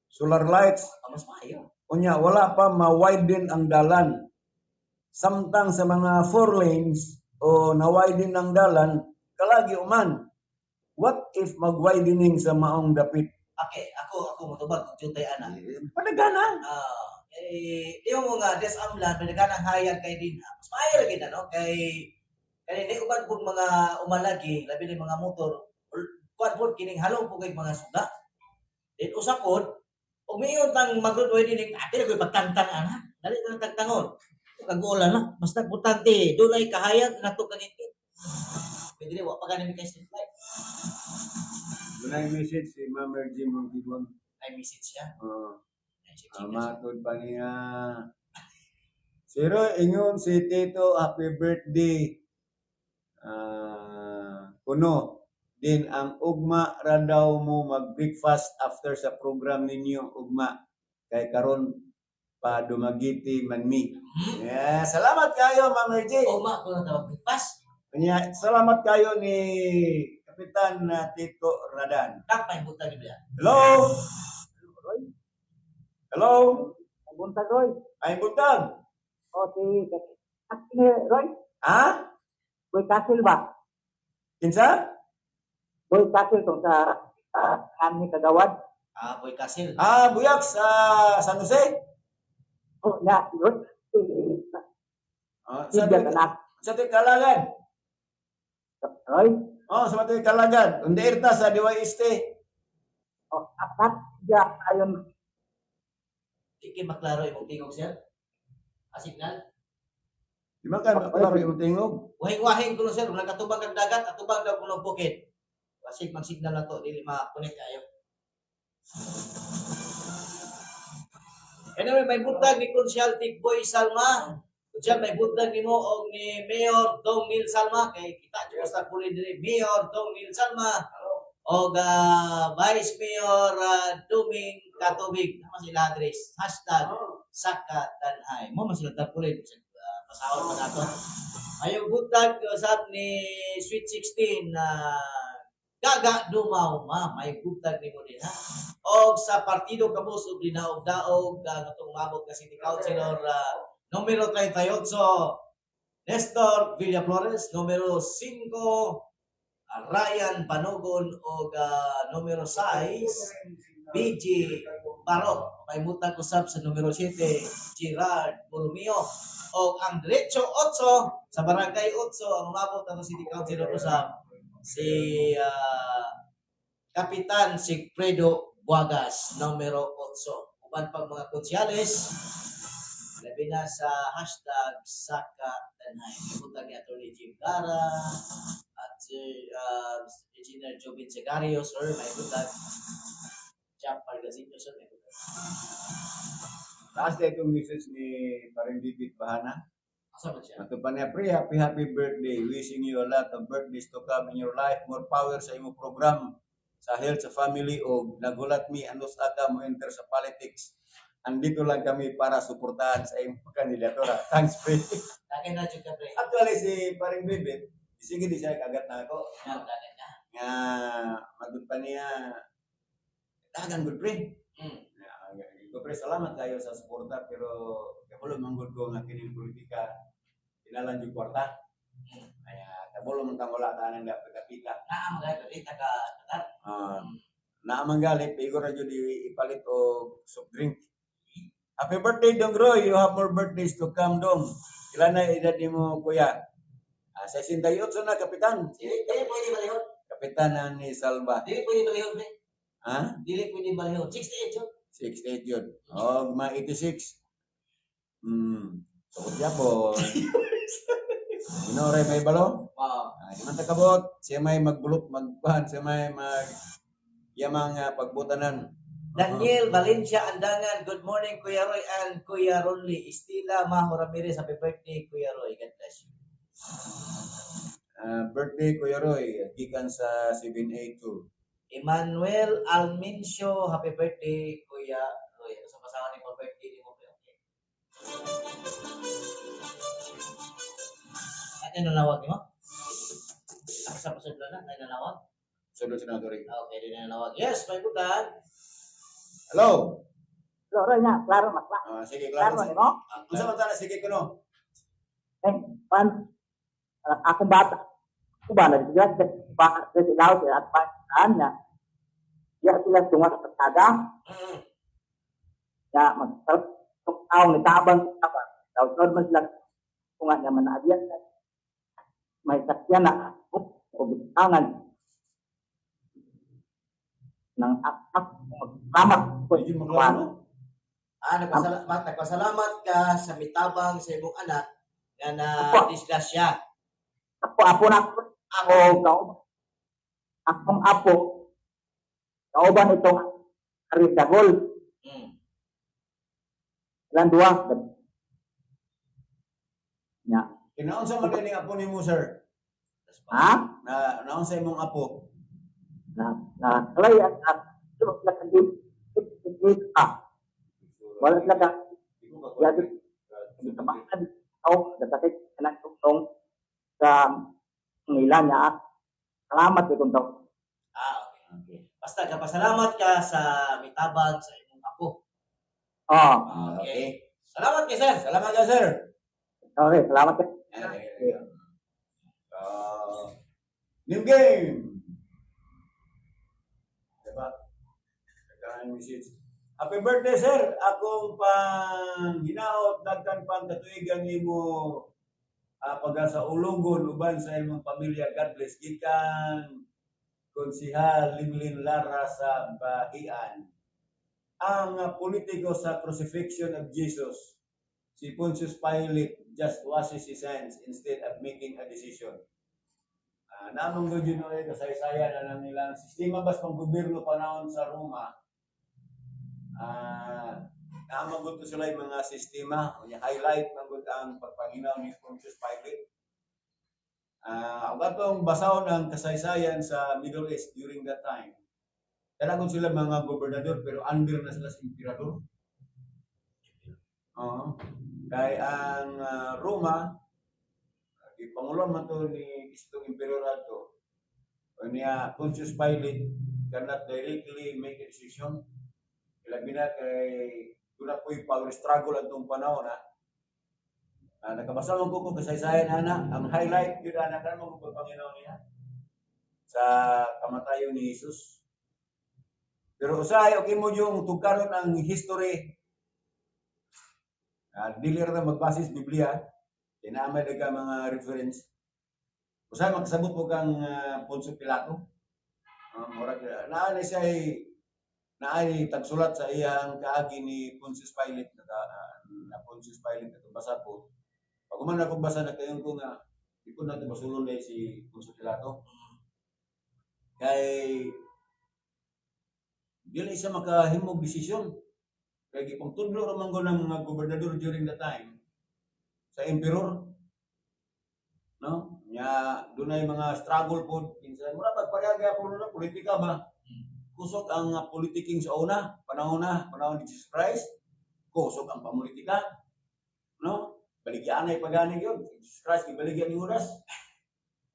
solar lights. mas maayo. Unya wala pa ma-widen ang dalan. Samtang sa mga four lanes o na-widen ang dalan, kalagi uman. What if mag-widening sa maong dapit? Okay, ako ako motubag kung jutay ana. Padagana. Ah, eh yung mga des amlan may ang hayag kay din. Mas maayo ra gid ano kay kay ni uban pud mga umalagi labi ni mga motor kuan pud kining halong pud kay mga suga. Then usa pod ug miingon tang mag-roadway din ate ra koy pagtangtang ana. Dali na lang tangtangon. Kagola na basta butante dunay kahayag nato kangiti. Pwede wa pa gani mi kay street light. Dunay message si Ma'am Mergy Montibon. Ay message siya. Ay, siya, Uh, siya. matod pa niya. Siro, ingon si Tito, happy birthday. Ah, kuno, din ang ugma ra daw mo mag-breakfast after sa program ninyo, ugma. Kay karon pa dumagiti man mi. Yeah, salamat kayo, Ma'am Reggie. Ugma ko na tawag breakfast. Kanya, salamat kayo ni Kapitan na Tito Radan. Kap may butang niya. Hello? Hello? Buntag, Roy. Ay, buntag. O, si ni Roy. Ha? Boy Castle ba? Kinsa? Boy Castle tong sa ni Kagawad. Ah, Boy Kasil. Ah, buyak sa San Jose. Oh, na, Roy. Ah, sa Sige, anak. sa tuig kalagan. Roy. Oh, sa tuig kalagan. Undi irta sa DYST. O, apat siya ayon. Di kay maklaro imong tingog, sir. Ah, signal. Di ba ka maklaro imong tingog? Wahing-wahing kuno, sir, wala katubang kag dagat, atubang daw kuno bukid. Basig mang signal na to, dili ma-connect kayo. Anyway, may buntag ni Konsyal Tigboy Salma. Konsyal, may buntag nimo og ni Mayor Dong Neil Salma kay kita jud sa puli diri Mayor Dong Neil Salma og Vice Mayor Duming Katubig. Nama sila address #SakaTanhay. Mo man sila tarpulin, pasahod pa nato. Ayong buntag usab ni Sweet 16 na Gaga Dumaw, ma, may buntag nimo din ha. Og sa Partido Kabus ug Linaog-daog ang atong umabot nga City Councilor numero 38 Nestor Villaflores, numero 5 Ryan Panogon og numero 6 BG Barok. May mutag usab sa numero 7 Gerard Borromeo og ang derecho 8 sa barangay 8 ang umabot ang City Councilor usab si Kapitan Sigfredo Buagas numero 8. Uban pang mga konsyales labi na sa #SakaTanhay. May ni Atty. Jim Gara at si Engineer Jobin Segario, sir, may butag. Jack Pargasinio, sir, may butag. Taas na itong message ni Paring Bibit Bahana. Asa man siya? Ato pa niya, pre, happy happy birthday. Wishing you a lot of birthdays to come in your life. More power sa imo program, sa health, sa family, o nagulat mi, anos aka mo enter sa politics. Andito lang kami para suportahan sa imong kandidatura. Thanks, pre. Dagan na jud ka, pre. Actually, si Paring Bibit, sige di siya kagat na ako. Nga, dagan na. Nga, magud pa niya, dagan good, pre. Ko pre, salamat kayo sa suporta, pero kabulo manggod ko nga kining politika, kinalan yung kwarta. Kaya kabulo man tang wala tanan da pagkapita. Naa mga dali taga tatar. Ah, naamang galit, igo ra jud ipalit og soft drink. Happy birthday, Dong Roy. You have more birthdays to come, Dong. Ilan na edad nimo, kuya? Ah, 68 na, kapitan. Dili dili pwede balihon. Kapitan na ni Salva. Dili pwede balihon, pre. Ha? Dili pwede balihon. 68 yun. 68 yun. Og mga 86. Sukot yapon. Ginore may balo? Wow. Ah, di man ta kabot. Siya may magbulok, magkuhan, siya may mag yamang pagbutanan. Daniel Valencia Andangan, good morning Kuya Roy and Kuya Ronly. Estila Maho Ramirez, happy birthday Kuya Roy. God bless you. Ah, birthday Kuya Roy, gikan sa 782. Emmanuel Almincio, happy birthday Kuya Roy. Ano sa pasawa ni mo birthday ni mo? Okay. Ano nanawag ni mo? Ako sa pasudlo na, ay nanawag? Sunod senador. Ah, okay, di na nanawag. Yes, may butan. Hello. Hello, Roy na, klaro mas Ah, sige, klaro. Klaro nimo? Unsa man tana sige kuno? Eh, pan akong bata. Ako ba na sila pa sa ilaw sila at pa na. Ya sila tunga sa pasada. Ya mag tao ni tabang tabang. Daw man sila tunga nga manaabiyan. May sakyan na o bitangan ng ak maglamat ko. Medyo maklaro. Ah, nagpasalamat, nagpasalamat ka sa mitabang sa imong anak nga na disgrasya. Ako, apo na ako. Ako, kao, akong apo, kauban itong Arisagol. Ilan duwa? Ya. Kinaunsa man din apo nimo, sir? Ha? Na naunsa imong apo? Na na kalay at sila ka ah. Wala sila ka. Ya, kabahan ako dasakit kanang tungtong sa nila niya. Salamat itong tao. Ah, okay. Basta kapasalamat ka sa mitabang sa imong apo. Oh, Ah, okay. Salamat kay sir. Salamat ka, sir. Okay, salamat. Okay. New game. Diba? Nagkaroon message. Happy birthday, sir. Akong pang hinaot dagkan pang katuigan nimo pagka sa Ulugon uban sa imong pamilya. God bless. Gikan Konsihal Linlin Lara sa Bahian. Ang politiko sa crucifixion of Jesus, si Pontius Pilate, just washes his hands instead of making a decision. Namang gud yun ay kasaysayan na nang nilang sistema bas pang gobyerno panahon sa Roma. Namang gud to sila yung mga sistema, unya highlight man gud ang pagpanginaw ni Pontius Pilate. Ug atong basahon ang kasaysayan sa Middle East during that time. Kana gud sila mga gobernador pero under na sila sa emperador. Oo. Kay ang Roma, gipangulon man to ni Kristong Emperor adto. Unya Pontius Pilate cannot directly make a decision. Labi na kay duna po'y power struggle atong panahon ha. Nakabasa man ko kung kasaysayan ana, ang highlight gyud ana kan mo pagpanginaw niya sa kamatayon ni Jesus. Pero usahay okay mo yung tugkaron ang history. Dili ra magbase sa Biblia. Kay naa may ka mga reference. Usahay makasabot po kang Poncio Pilato. Murag naa ni siya naay tagsulat sa iyang kaagi ni Pontius Pilate na Pontius Pilate na basa ko. Pag human ako basa na kayon ko nga di ko nato basulon dahil si Poncio Pilato. Kay dili siya makahimog desisyon. Kay gipangtudlo ra man ko ng mga gobernador during the time sa emperor. No? Nya dunay mga struggle pod kinsa mura pag pareha gyapon na politika ba. Kusog ang politiking sa una, panahon na, panahon ni Jesus Christ, kusog ang pamulitika. No? Baligyan ay pagani yun. Jesus Christ gibaligyan ni Judas.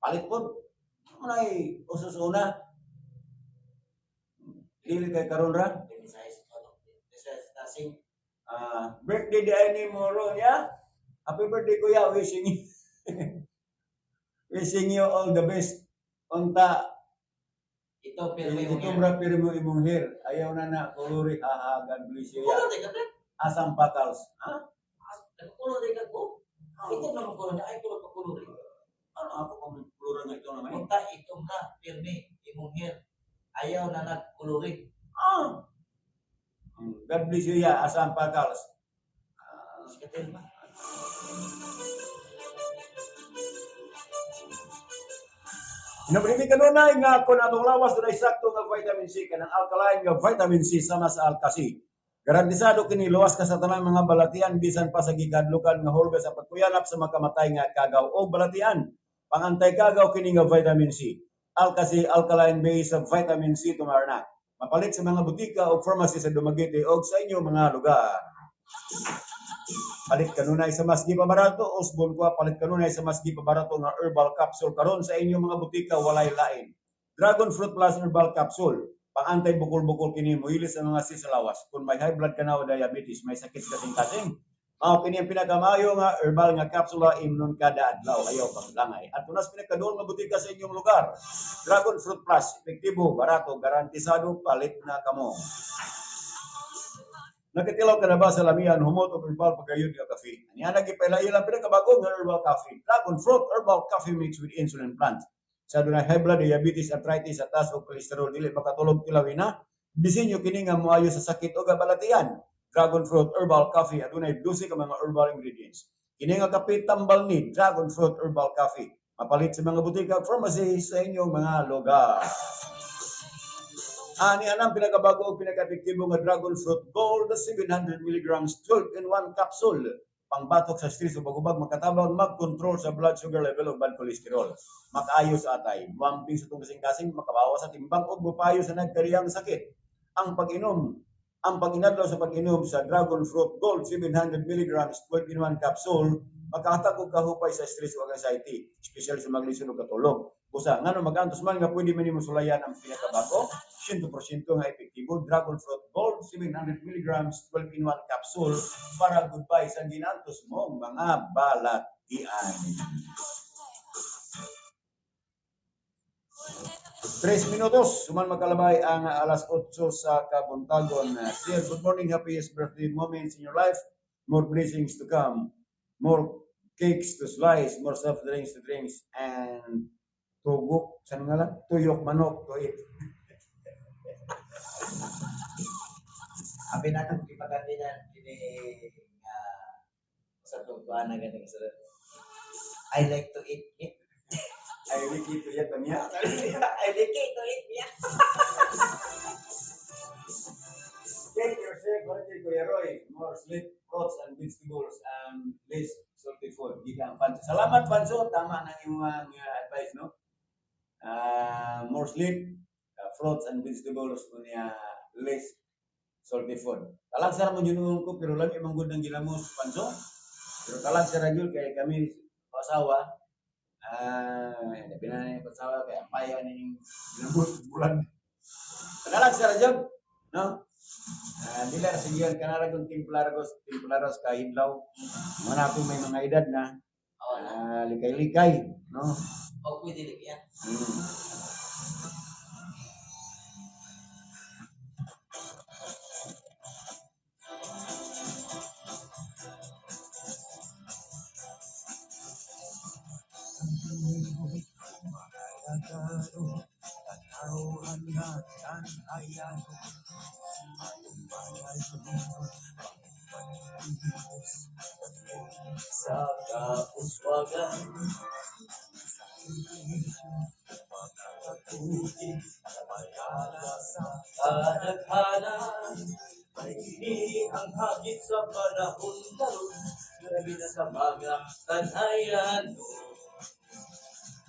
Palit pod. Munay uso sa una. Dili kay karon ra. Birthday di ay ni Moro niya. Happy birthday, kuya. Wishing you wishing you all the best. Unta Ito pero yung ito ra pero mo imong hair. Ayaw na na kuluri. Haha, God bless you. Kulor Ya. di ka pre. Asam pakals. Ha? Kulor di ka ko. Ito naman kulor na ay kulor pa kulor. Ano ako kung kulura nga ito naman? Unta itom na pirmi imong hair. Ayaw na nagkulurin. Ah. God bless you ya. Asam pakals. Sikatil ba? Inabrimi kanunay nga kung atong lawas dunay sakto nga vitamin C kanang alkaline nga vitamin C sama sa Alka-C. Garantisado kini luwas ka sa tanang mga balatian bisan pa sa gikadlukan nga hulga sa pagkuyanap sa makamatay nga kagaw o balatian. Pangantay kagaw kini nga vitamin C. Alka-C alkaline base of vitamin C tumarna. Mapalit sa mga butika o pharmacy sa Dumaguete o sa inyong mga lugar. Palit kanunay sa mas gipabarato, Osborne ko, palit kanunay sa mas gipabarato nga herbal capsule karon sa inyong mga butika walay lain. Dragon Fruit Plus Herbal Capsule. Pang-antay bukol-bukol kini mohilis sa mga sisalawas. Kung may high blood ka na o diabetes, may sakit sa kasing-kasing. Mao kini ang pinakamayo nga herbal nga kapsula imnon kada adlaw ayaw paglangay. At tunas pinakaduol nga butika sa inyong lugar. Dragon Fruit Plus, epektibo, barato, garantisado, palit na kamo. Nakatilaw ka na ba sa lamian humot o herbal pagayod nga kafe? Aniya nagipailaila ang pinakabago nga herbal coffee. Dragon Fruit Herbal Coffee mix with insulin plant. Sa dunay high blood, diabetes, arthritis, atas o cholesterol dili makatulog tilawin na. Disenyo kini nga moayo sa sakit o kabalatian. Dragon Fruit Herbal Coffee adunay 12 ka mga herbal ingredients. Kini nga kape tambal ni Dragon Fruit Herbal Coffee. Mapalit sa mga butika at pharmacy sa inyong mga lugar. Ani anang pinakabago o pinaka-epektibo nga Dragon Fruit Gold 700 mg 12 in 1 capsule. Pangbatok sa stress o pagubag makatabang mag-control sa blood sugar level o bad cholesterol. Makaayo sa atay, buwamping sa itong kasing-kasing, makabawas sa timbang o bupayo sa nagkariyang sakit. Ang pag-inadlaw sa pag-inom sa Dragon Fruit Gold 700 mg 12 in 1 capsule, makahatag og kahupay sa stress o anxiety, espesyal sa maglisod og katulog. Busa, ngano magantos man nga pwede man nimo sulayan ang pinakabago, 100% nga epektibo Dragon Fruit Gold. Gold 700 milligrams 12 in 1 capsule para goodbye sa ginantos mong mga balatian. 3 minutos, suman magkalabay ang alas 8 sa Kabuntagon. Sir, good morning, happiest birthday moments in your life. More blessings to come. More cakes to slice, more soft drinks to drinks, and tugok, saan nga lang? Tuyok manok to eat. Abi na itong ipagkatinan kini sa tugtuan na ganun sa I like to eat meat. Ay, Ricky, to eat niya. I like to eat meat. Take yourself, healthy, Kuya Roy. More sleep, fruits and vegetables, and less salty food. Gikan Pancho. Salamat, Pancho. Tama na imong advice, no? More sleep, fruits and vegetables, kunya less salty food. Talag sa mo yun ko, pero lami man gud ng gilamos, Pancho. Pero talag sa gyud kay kami asawa, ah, na yung asawa kay ang paya ning gilamos bulan. Talag sa gyud, no? Ah, dili ra sige kanara kung timplaros timplaros kahidlaw. Mga na may mga edad na, Oh, na. Likay-likay, no? O pwede ligyan. Sa kauswagan sa kadaghanan kini ang hagit sa panahon karon, labi na sa mga tanhayan,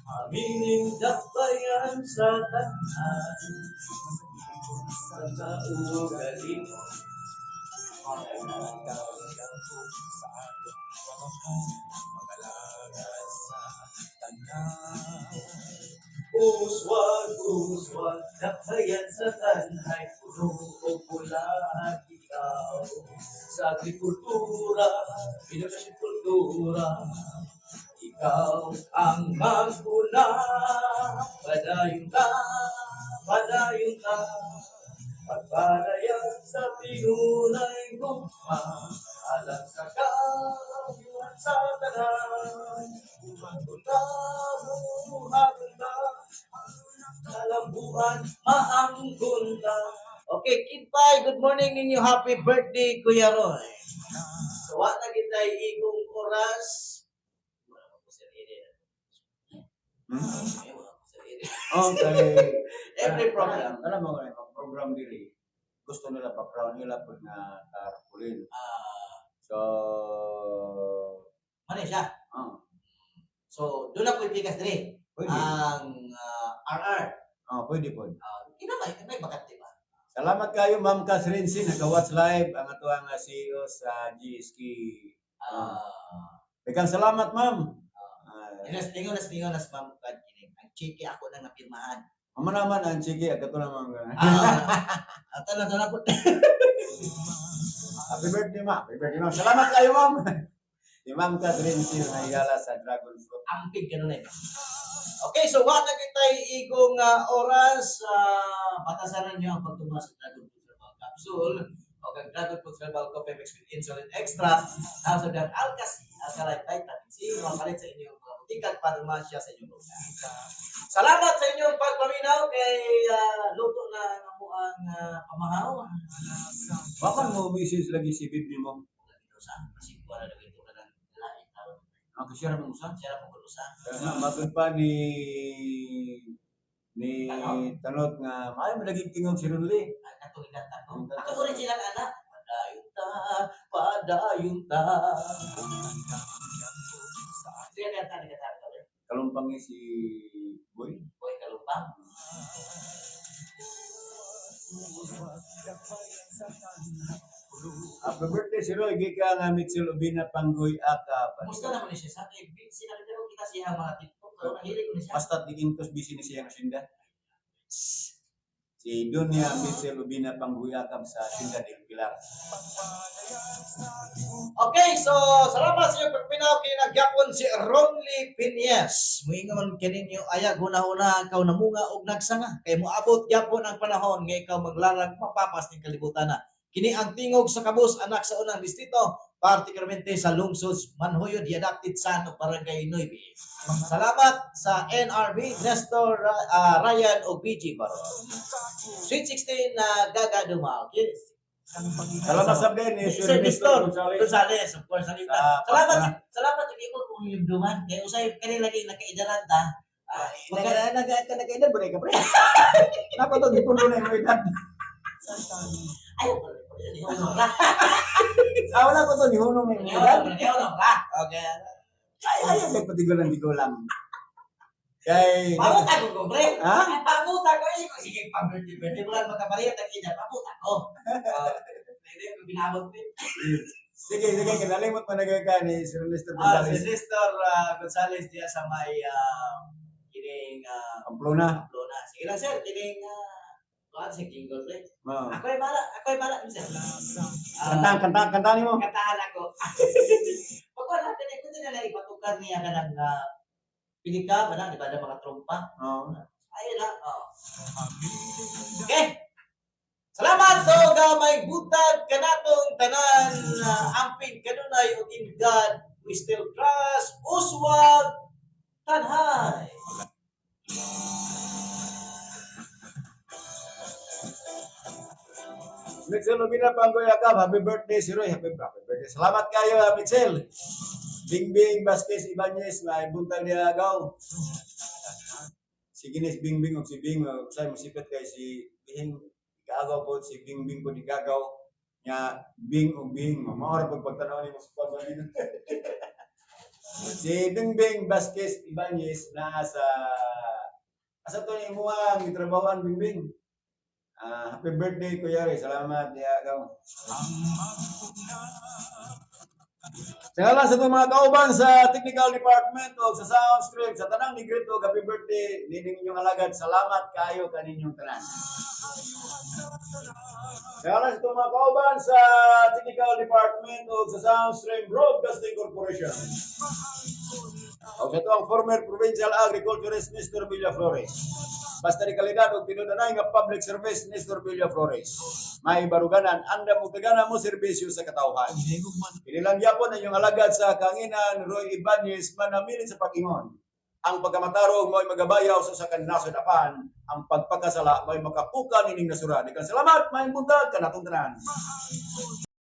aming dakbayan sa tanan sa kaugalingon. Sa atong pag-alaga sa tanan. Uswag, uswag, dakbayan sa tanhay, puno o pula ikaw. Sa agrikultura, edukasyon, kultura, ikaw ang mag-una. Padayon ka, padayon ka, pagparayag sa pinunay gugma, alang sa kayuhan sa tanan. Buhaton ta, buhaton ta, kalambuan, maangkon ta. Okay, Kid Pai, good morning ninyo. Happy birthday, Kuya Roy. So, wa na kita igong oras. Wala ko sa area. Ay, wala ko sa area. Okay. Every program. Alam mo kung ang program diri gusto nila pa proud nila pud nga tarpaulin. So, Ano siya? So, doon ako ipikas diri. Pwede. Ang RR. Oh, pwede po. Kinamay, may bakante ba? Salamat kayo, Ma'am Catherine C. Naka-watch live ang atuang CEO sa GSK. Daghang salamat, ma'am. Inas tingon nas tingon nas ma'am kad kining. Ang chiki ako nang napirmahan. Amo naman ang chiki ato naman. Ato na na po. Happy birthday, ma'am. Happy birthday, ma'am. Salamat kayo, ma'am. Si Ma'am Catherine C. Nahigala sa Dragon Fruit. Ampig ganun eh. Okay, so wa na kitay igong oras, batasaran niyo ang pagtuma sa Dragon Fruit Herbal Capsule o kang Dragon Fruit Herbal Coffee Mix with Insulin Extra. House of the Alcasi, Alkaline Vitamin C, mapalit sa inyong mga butika at parmasya sa inyong lugar. Salamat sa inyong pagpaminaw kay luto na ang ang pamahaw. Wakan mo message lagi si Bibi mo. Sa kasi wala na ito ka ng lain tao. Ang share mo usa. Share mo usa. Kaya nga magud pa ni Tanot nga maayo mo lagi tingog si Ronli. Katong ingatan ko. Ako original anak. Padayon ta, padayon ta. Sige na ta ni kata. Kalumpang ni si Boy. Boy Kalumpang. Happy birthday si Roy gikan nga Mitchell Ubina Panggoy Aka. Kumusta naman ni siya sa akin? Sinabi ko kita siya mga TikTok. Pero nahilig ko ni siya. Basta't digintos busy ni siya nga sinda. Si Dunya Mitchell Ubina Pangguyakab sa Hacienda del Pilar. Okay, so salamat sa inyong pagpinaw kay nagyapon si Ronly Pinies. Muingon kininyo ayag huna-huna ikaw namunga og nagsanga kay moabot gyapon ang panahon nga ikaw maglarag mapapas ning kalibutan na. Kini ang tingog sa kabus anak sa unang distrito, partikularmente sa lungsod Manhuyod, adapted sa no Barangay Nueve. Salamat sa NRB Nestor Ryan og BG Baron. Sweet 16 na Gaga Dumal. Salamat sa din ni Sir Sir Nestor Nestor Gonzales. Gonzales, of course. Salita. Ah, Salamat, salamat yung imo kung yung duman. Kaya usay kani lagi nakaidaran ta. Ah, Nagkaedad ba ka pre? Napa to gitulo na imong edad. Ayaw ko rin. Ra. Ah, wala ko to gihunong na imong edad. Ra. Okay. Ay ay ay patigulan tigulang. Kay Pamuta ko ko, pre. Ha? Ay, pamuta ko. Ay, kung sige, pa-birthday, birthday. Wala magkaparehas ang edad. Pamuta ko. Ah, hindi ko binabot pre. Sige, sige, kinalimot mo na ka ni Sir Nestor Ah, si Gonzales. Nestor Gonzales diya sa may kining Pamplona. Pamplona. Sige lang, sir. Kining kuhan si Jingle, pre. Oo. Ako'y mala, ako'y mala, sir. Ah, Kanta, kanta, kanta nimo. Kantahan ako. Pagkuhan natin, eh, kundi na lang ipatukar niya ka ng pilika, ba na, di ba, ng mga trompa. Oo. Ayun na, oo. Okay. Salamat o gamay butag kanatong tanan amping kanunay ug in God we still trust. Uswag Tanhay. Mitchell Lubina Panggoyakab, happy birthday si Roy, happy birthday. Salamat kayo, ha, Mitchell. Bingbing Vasquez Ibanez, may buntag niya agaw. Si Guinness Bingbing og si Bing, usay mosipit kay si Bing igaagaw po si Bingbing po igagaw nya Bing og Bing, mao ra pag pagtan-aw nimo sa pagbalin. Si Bingbing Vasquez Ibanez naa sa asa to ni imuang gitrabahoan Bingbing. Ah, happy birthday Kuya Ray. Salamat diha agaw. Sa ngalan sa itong mga kauban sa technical department o sa sound stream, sa tanang nigrito, happy birthday, nining inyong alagad. Salamat kayo kaninyong tanan. Sa ngalan sa itong mga kauban sa technical department o sa sound stream Broadcasting Corporation. O sa ito ang former provincial agriculturist Mr. Villaflores. Basta ni kalidad og tinud-anay nga public service Nestor Villaflores. May baruganan andam og tagana mo serbisyo sa katawhan. Kinilang gyapon ang inyong alagad sa kanginan Roy Ibanez manamilit sa pagingon. Ang pagkamatarong mo'y magabayaw sa usa ka nasod apan ang pagpakasala mo'y makapuka nining nasura. Daghang salamat, maayong buntag kanatong tanan.